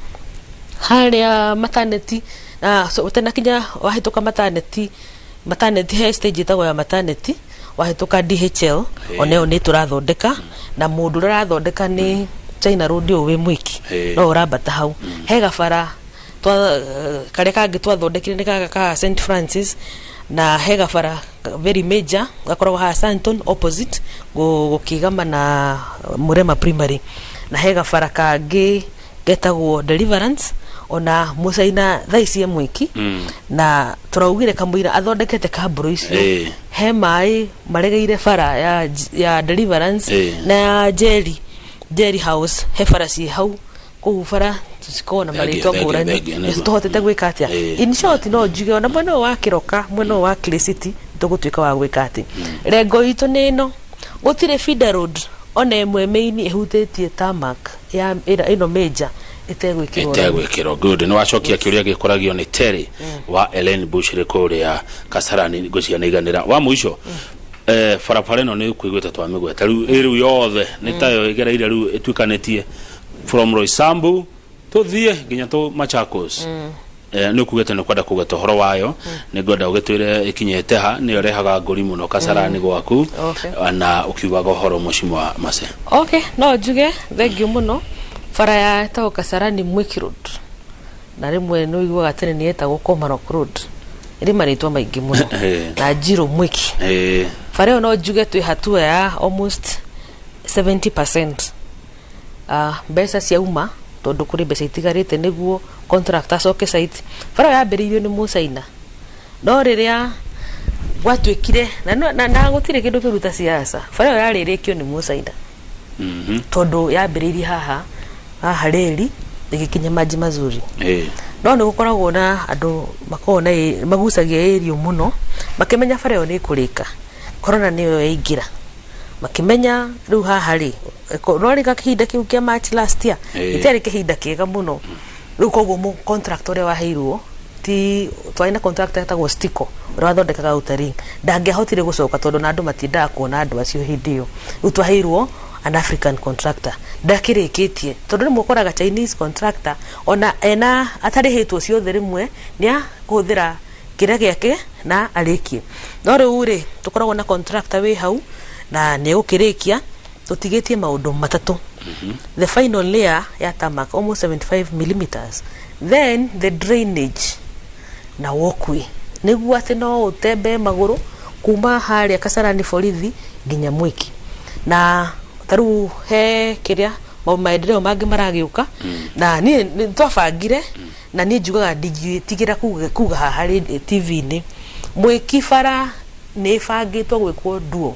harĩa maternity na so, tena kinya wahĩtũka maternity, maternity he stage ĩtagwo ya maternity, wahĩtũka DHL, ona ĩyo nĩ tũrathondeka, na mũndũ ũrĩa ũrathondeka nĩ China Road ũyũ wĩ Mwiki, no ũrambata hau he gabara twa karĩa kangĩ twathondekire nĩ gaka ka St Francis, na he gabara very major gakoragwo haha Santon opposite gũkĩgama na Murema Primary, na he gabara kangĩ getagwo Deliverance, ona mũcaina thaa ici e Mwiki, na tũraugire kamũira athondekete kambũrũ icio, he maĩ maregeire bara ya Deliverance na ya Jerry House, he bara ciĩ hau kũu, bara cikoragwo na Thengia, marĩtwa thengia, ngũrani. Thengia, nĩguo. Tũhotete gwĩka atĩa? In short, no njuge ona mwena ũyũ wa Kĩroka, mwena ũyũ wa Clay City, tũgũtuĩka wa gwĩka atĩ rengo itũ nĩ ĩno, gũtirĩ feeder road ona ĩmwe main ĩhutĩtie tarmac ya ĩno major ĩtegwĩkĩrwo rami. Ĩtegwĩkĩrwo. Good, nĩ wacokia kĩũria gĩkoragio nĩ Terry wa Ellen Bush kũrĩa Kasarani. Ngwĩciria nĩ iganĩra wa mũico. Barabara ĩno nĩ ũkũiguĩte twamĩgweta rĩu ĩ rĩu yothe nĩ tayo ĩgereire rĩu ĩtuĩkanĩtie from Roysambu tũthiĩ nginya tũ Machakos. Nĩ ũkugĩte nĩ ũkwenda kũgweta ũhoro wayo, nĩ ngwenda ũgĩtwĩre ĩkinyĩte ha, nĩyo ĩrehaga ngũri mũno Kasarani gwaku, na ũkiugaga ũhoro mheshimiwa Mase. Okay, no njuge thengiũ mũno. Bara ya ĩtagwo Kasarani Mwiki Road, na rĩmwe nĩ ũiguaga tene nĩ yetagwo Komarok Road, ĩrĩ marĩtwa maingĩ mũno, na Njirũ Mwiki. Bara ĩyo no njuge twĩ hatua ya almost 70%. Mbeca ciauma, tondũ kũrĩ mbeca itigarĩte nĩguo contractor acoke site. Bara ĩyo yambĩrĩirio nĩ mũcaina, no rĩrĩa gwatuĩkire na gũtirĩ kĩndũ kĩũru ta siasa, bara ĩyo yarĩ ĩrĩkio nĩ mũcaina, tondũ yambĩrĩirie haha haha reri ĩgĩkinya Maji Mazuri. No nĩ gũkoragwo na andũ makoragwo na magucagia ĩrio mũno, makĩmenya bara ĩyo nĩ ĩkũrĩka, corona nĩyo yaingĩra, makĩmenya rĩu haha rĩ no rĩ kahinda kĩu kĩa March last year, gĩtiarĩ kĩhinda kĩega mũno rĩu. Koguo mũ contract ũrĩa waheirwo, ti twarĩ na contractor etagwo Stiko ũrĩa wathondekaga outer ring, ndangĩahotire gũcoka tondũ na andũ matiendaga kuona andũ acio hĩndĩ ĩyo. Rĩu twaheirwo an African contractor, ndakĩrĩkĩtie, tondũ rĩmwe ũkoraga Chinese contractor ona ena atarĩhĩtwo ciothe, rĩmwe nĩ akũhũthĩra kĩrĩa gĩake na arĩkie. No rĩu rĩ tũkoragwo na contractor wĩ hau na nĩ egũkĩrĩkia. Tũtigĩtie maũndũ matatũ: the final layer ya tarmac, almost 75 millimeters, then the drainage na walkway, nĩguo atĩ no ũtembee magũrũ kuma harĩa Kasarani borithi nginya Mwiki. Na ta rĩu he kĩrĩa maendeleo mangĩ maragĩũka, na niĩ nĩ twabangire, na niĩ njugaga ndingĩtigĩra kuga haha TV-inĩ, Mwiki bara nĩ ĩbangĩtwo gwĩkwo duo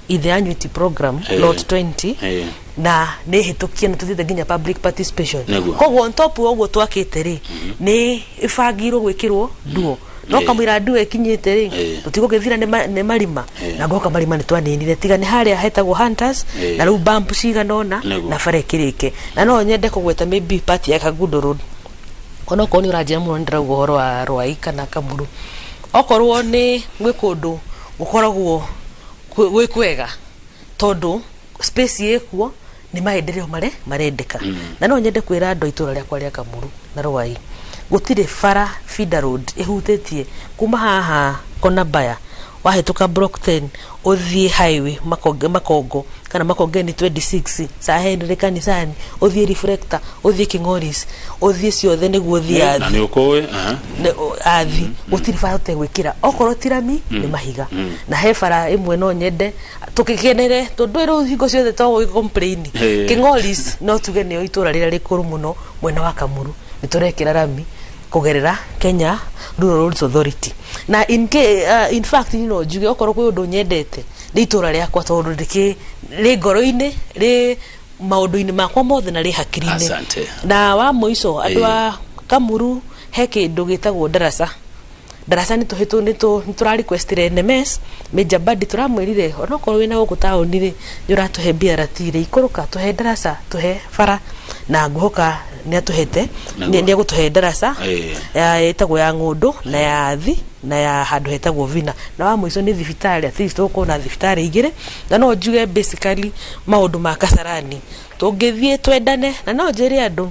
in the annuity program, lot 20, na nĩ hĩtũkie na tũthiĩte nginya public participation. Koguo on top wa ũguo twakĩte rĩ, nĩ ĩbangĩirwo gwĩkĩrwo duo, no kamũira duo ĩkinyĩte rĩ, tũtigũgĩthira nĩ marima, na ngoka marima nĩ twaninire, tiga nĩ harĩa hetagwo Hunters, na rĩu bump cigana ũna, na bara ĩkĩrĩke. Na no nyende kũgweta maybe part ya Kangundo Road, onokorwo nĩ ũranjĩra mũno nĩ ndĩrauga ũhoro wa Rwai kana Kamuru, okorwo nĩ gwĩ kũndũ gũkoragwo gwĩ kwega tondũ space ĩkuo nĩ maendeleo mare marendeka. Na no nyende kwĩra andũ a itũra rĩakwa rĩa Kamuru na Rwai, gũtirĩ bara feeder road ĩhutĩtie kuma haha Konabaya, wahĩtũka Block 10, ũthiĩ highway Makonge, Makongo kana Makongeni 26, Sir Henry kanisani, ũthiĩ Reflector, ũthiĩ King'oris, ũthiĩ ciothe nĩguo ũthiĩ Na athi nĩ ũkũĩ aha. Athi gũtirĩ bara ũtegwĩkĩra, okorwo ti rami nĩ mahiga. Na he bara ĩmwe no nyende tũkĩkenere, tondũ rĩu hingo ciothe to gũgĩ complain. King'oris no tuge nĩyo itũra rĩrĩa rĩkũrũ mũno mwena wa Kamuru, nĩ tũrekĩra rami kũgerera Kenya Rural Roads Authority. Na in fact no njuge okorwo kwĩ ũndũ nyendete nĩ itũra rĩakwa, tondũ rĩkĩ rĩ ngoro-inĩ, rĩ maũndũ-inĩ makwa mothe, na rĩ hakiri-inĩ. Asante. Na wa mũico, andũ Ĩĩ. a Kamuru, he kĩndũ gĩtagwo ndaraca. Ndaraca nĩ tũhĩtũ nĩ tũra requestire NMS Major Badi, tũramwĩrire onokorwo wĩna gũkũ taũni rĩ, nĩ ũratũhe BRT rĩ, ikũrũka tũhe ndaraca, tũhe bara, na ngũhoka nĩ atũhete. Nĩguo. Nĩ egũtũhe ndaraca Ĩĩ. Ĩtagwo ya Ng'ũndũ na ya Athi na ya handũ hetagwo Vina, na wa mũico nĩ thibitarĩ. At least tũgũkorwo na thibitarĩ igĩrĩ. Na no njuge basically maũndũ ma Kasarani tũngĩthiĩ twendane, na no njĩre andũ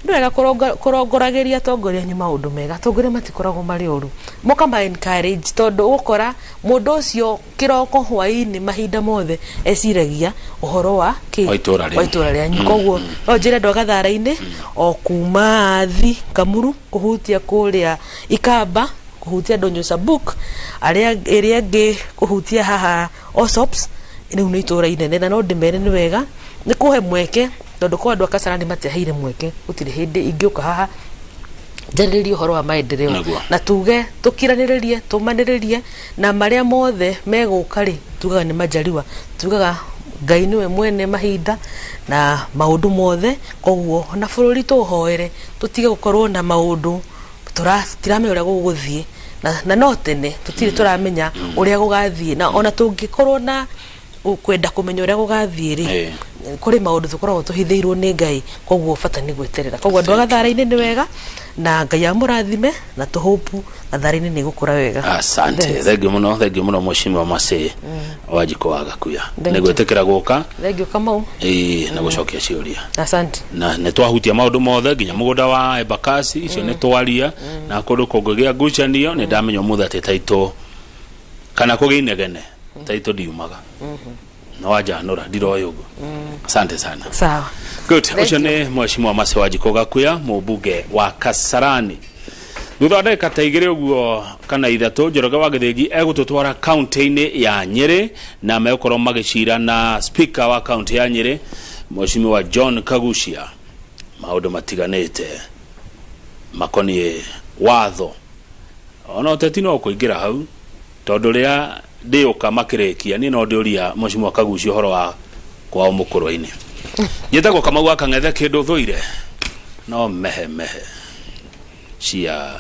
nĩ wega kũrongoragĩria atongoria anyu maũndũ mega. Atongoria matikoragwo marĩ oru, mũkama encourage, tondũ ũgũkora mũndũ ũcio kĩroko, hwaĩ-inĩ, mahinda mothe eciragia ũhoro wa kĩ? Wa itũũra rĩu. Wa itũũra rĩanyu. Koguo no njĩre andũ a Gathara-inĩ, o kuma Athi Kamuru kũhutia kũrĩa Ikamba, kũhutia Ndũnyũ Sabuk, arĩa ĩrĩa ĩngĩ kũhutia haha Osops, rĩu nĩ itũũra inene, na no ndĩmere nĩ wega nĩ kũhe mweke, tondũ kwa andũ a Kasarani matiaheire mweke. Gũtirĩ hĩndĩ ingĩũka haha njarĩrĩrie ũhoro wa maendeleo na tuge tũkiranĩrĩrie, tũmanĩrĩrie na marĩa mothe megũka rĩ, tugaga nĩ majaliwa, tugaga Ngai nĩwe mwene mahinda na maũndũ mothe. Koguo na bũrũri tũũhoere, tũtige gũkorwo na maũndũ tũtiramenya ũrĩa gũgũthiĩ, na no tene tũtirĩ tũramenya ũrĩa gũgathiĩ, na ona tũngĩkorwo na kwenda kũmenya ũrĩa gũgathiĩ rĩ, kũrĩ maũndũ tũkoragwo tũhithĩirwo nĩ Ngai. Koguo bata nĩ gweterera. Koguo andũ a Gathara-inĩ, nĩ wega, na Ngai amũrathime, na tũhũpu Gathara-inĩ nĩ gũkũra wega. Asante. Thanks. Thengiũ mũno, thengiũ mũno, Mheshimiwa Mercy Wanjikũ wa Gakuya, Thank nĩ you. gwĩtĩkĩra gũka. Thank you, Kamau. Ĩĩ, na gũcokia ciũria. Asante. Na nĩ twahutia maũndũ mothe, nginya mũgũnda wa Embakasi icio nĩ twaria, na kũndũ kũngĩgĩa ngucanio nĩ ndamenya ũmũthĩ atĩ taitũ kana kũgĩa inegene taitũ ndiumaga no wanjanũra ndiroĩ ũguo. Asante sana. Sawa. Good. Thank Ũcio you. nĩ Mheshimiwa Mercy Wanjikũ Gakuya, mũmbunge wa Kasarani. Thutha wa ndagĩka ta 2 ũguo kana 3, Njoroge wa Gĩthĩnji egũtũtwara kaunti-inĩ ya Nyĩrĩ, na megũkorwo magĩcira na speaker wa kaunti ya Nyĩrĩ, Mheshimiwa John Kagucia, maũndũ matiganĩte makoniĩ watho ona ũteti no kũingĩra hau, tondũ rĩrĩa ndĩũka makĩrĩkia niĩ no ndĩũria Mheshimiwa Kagucia ũhoro wa kwao mũkũrwe-inĩ. Njĩtagwo Kamau wa Kang'ethe, kĩndũ thũire no mehe mehe cia.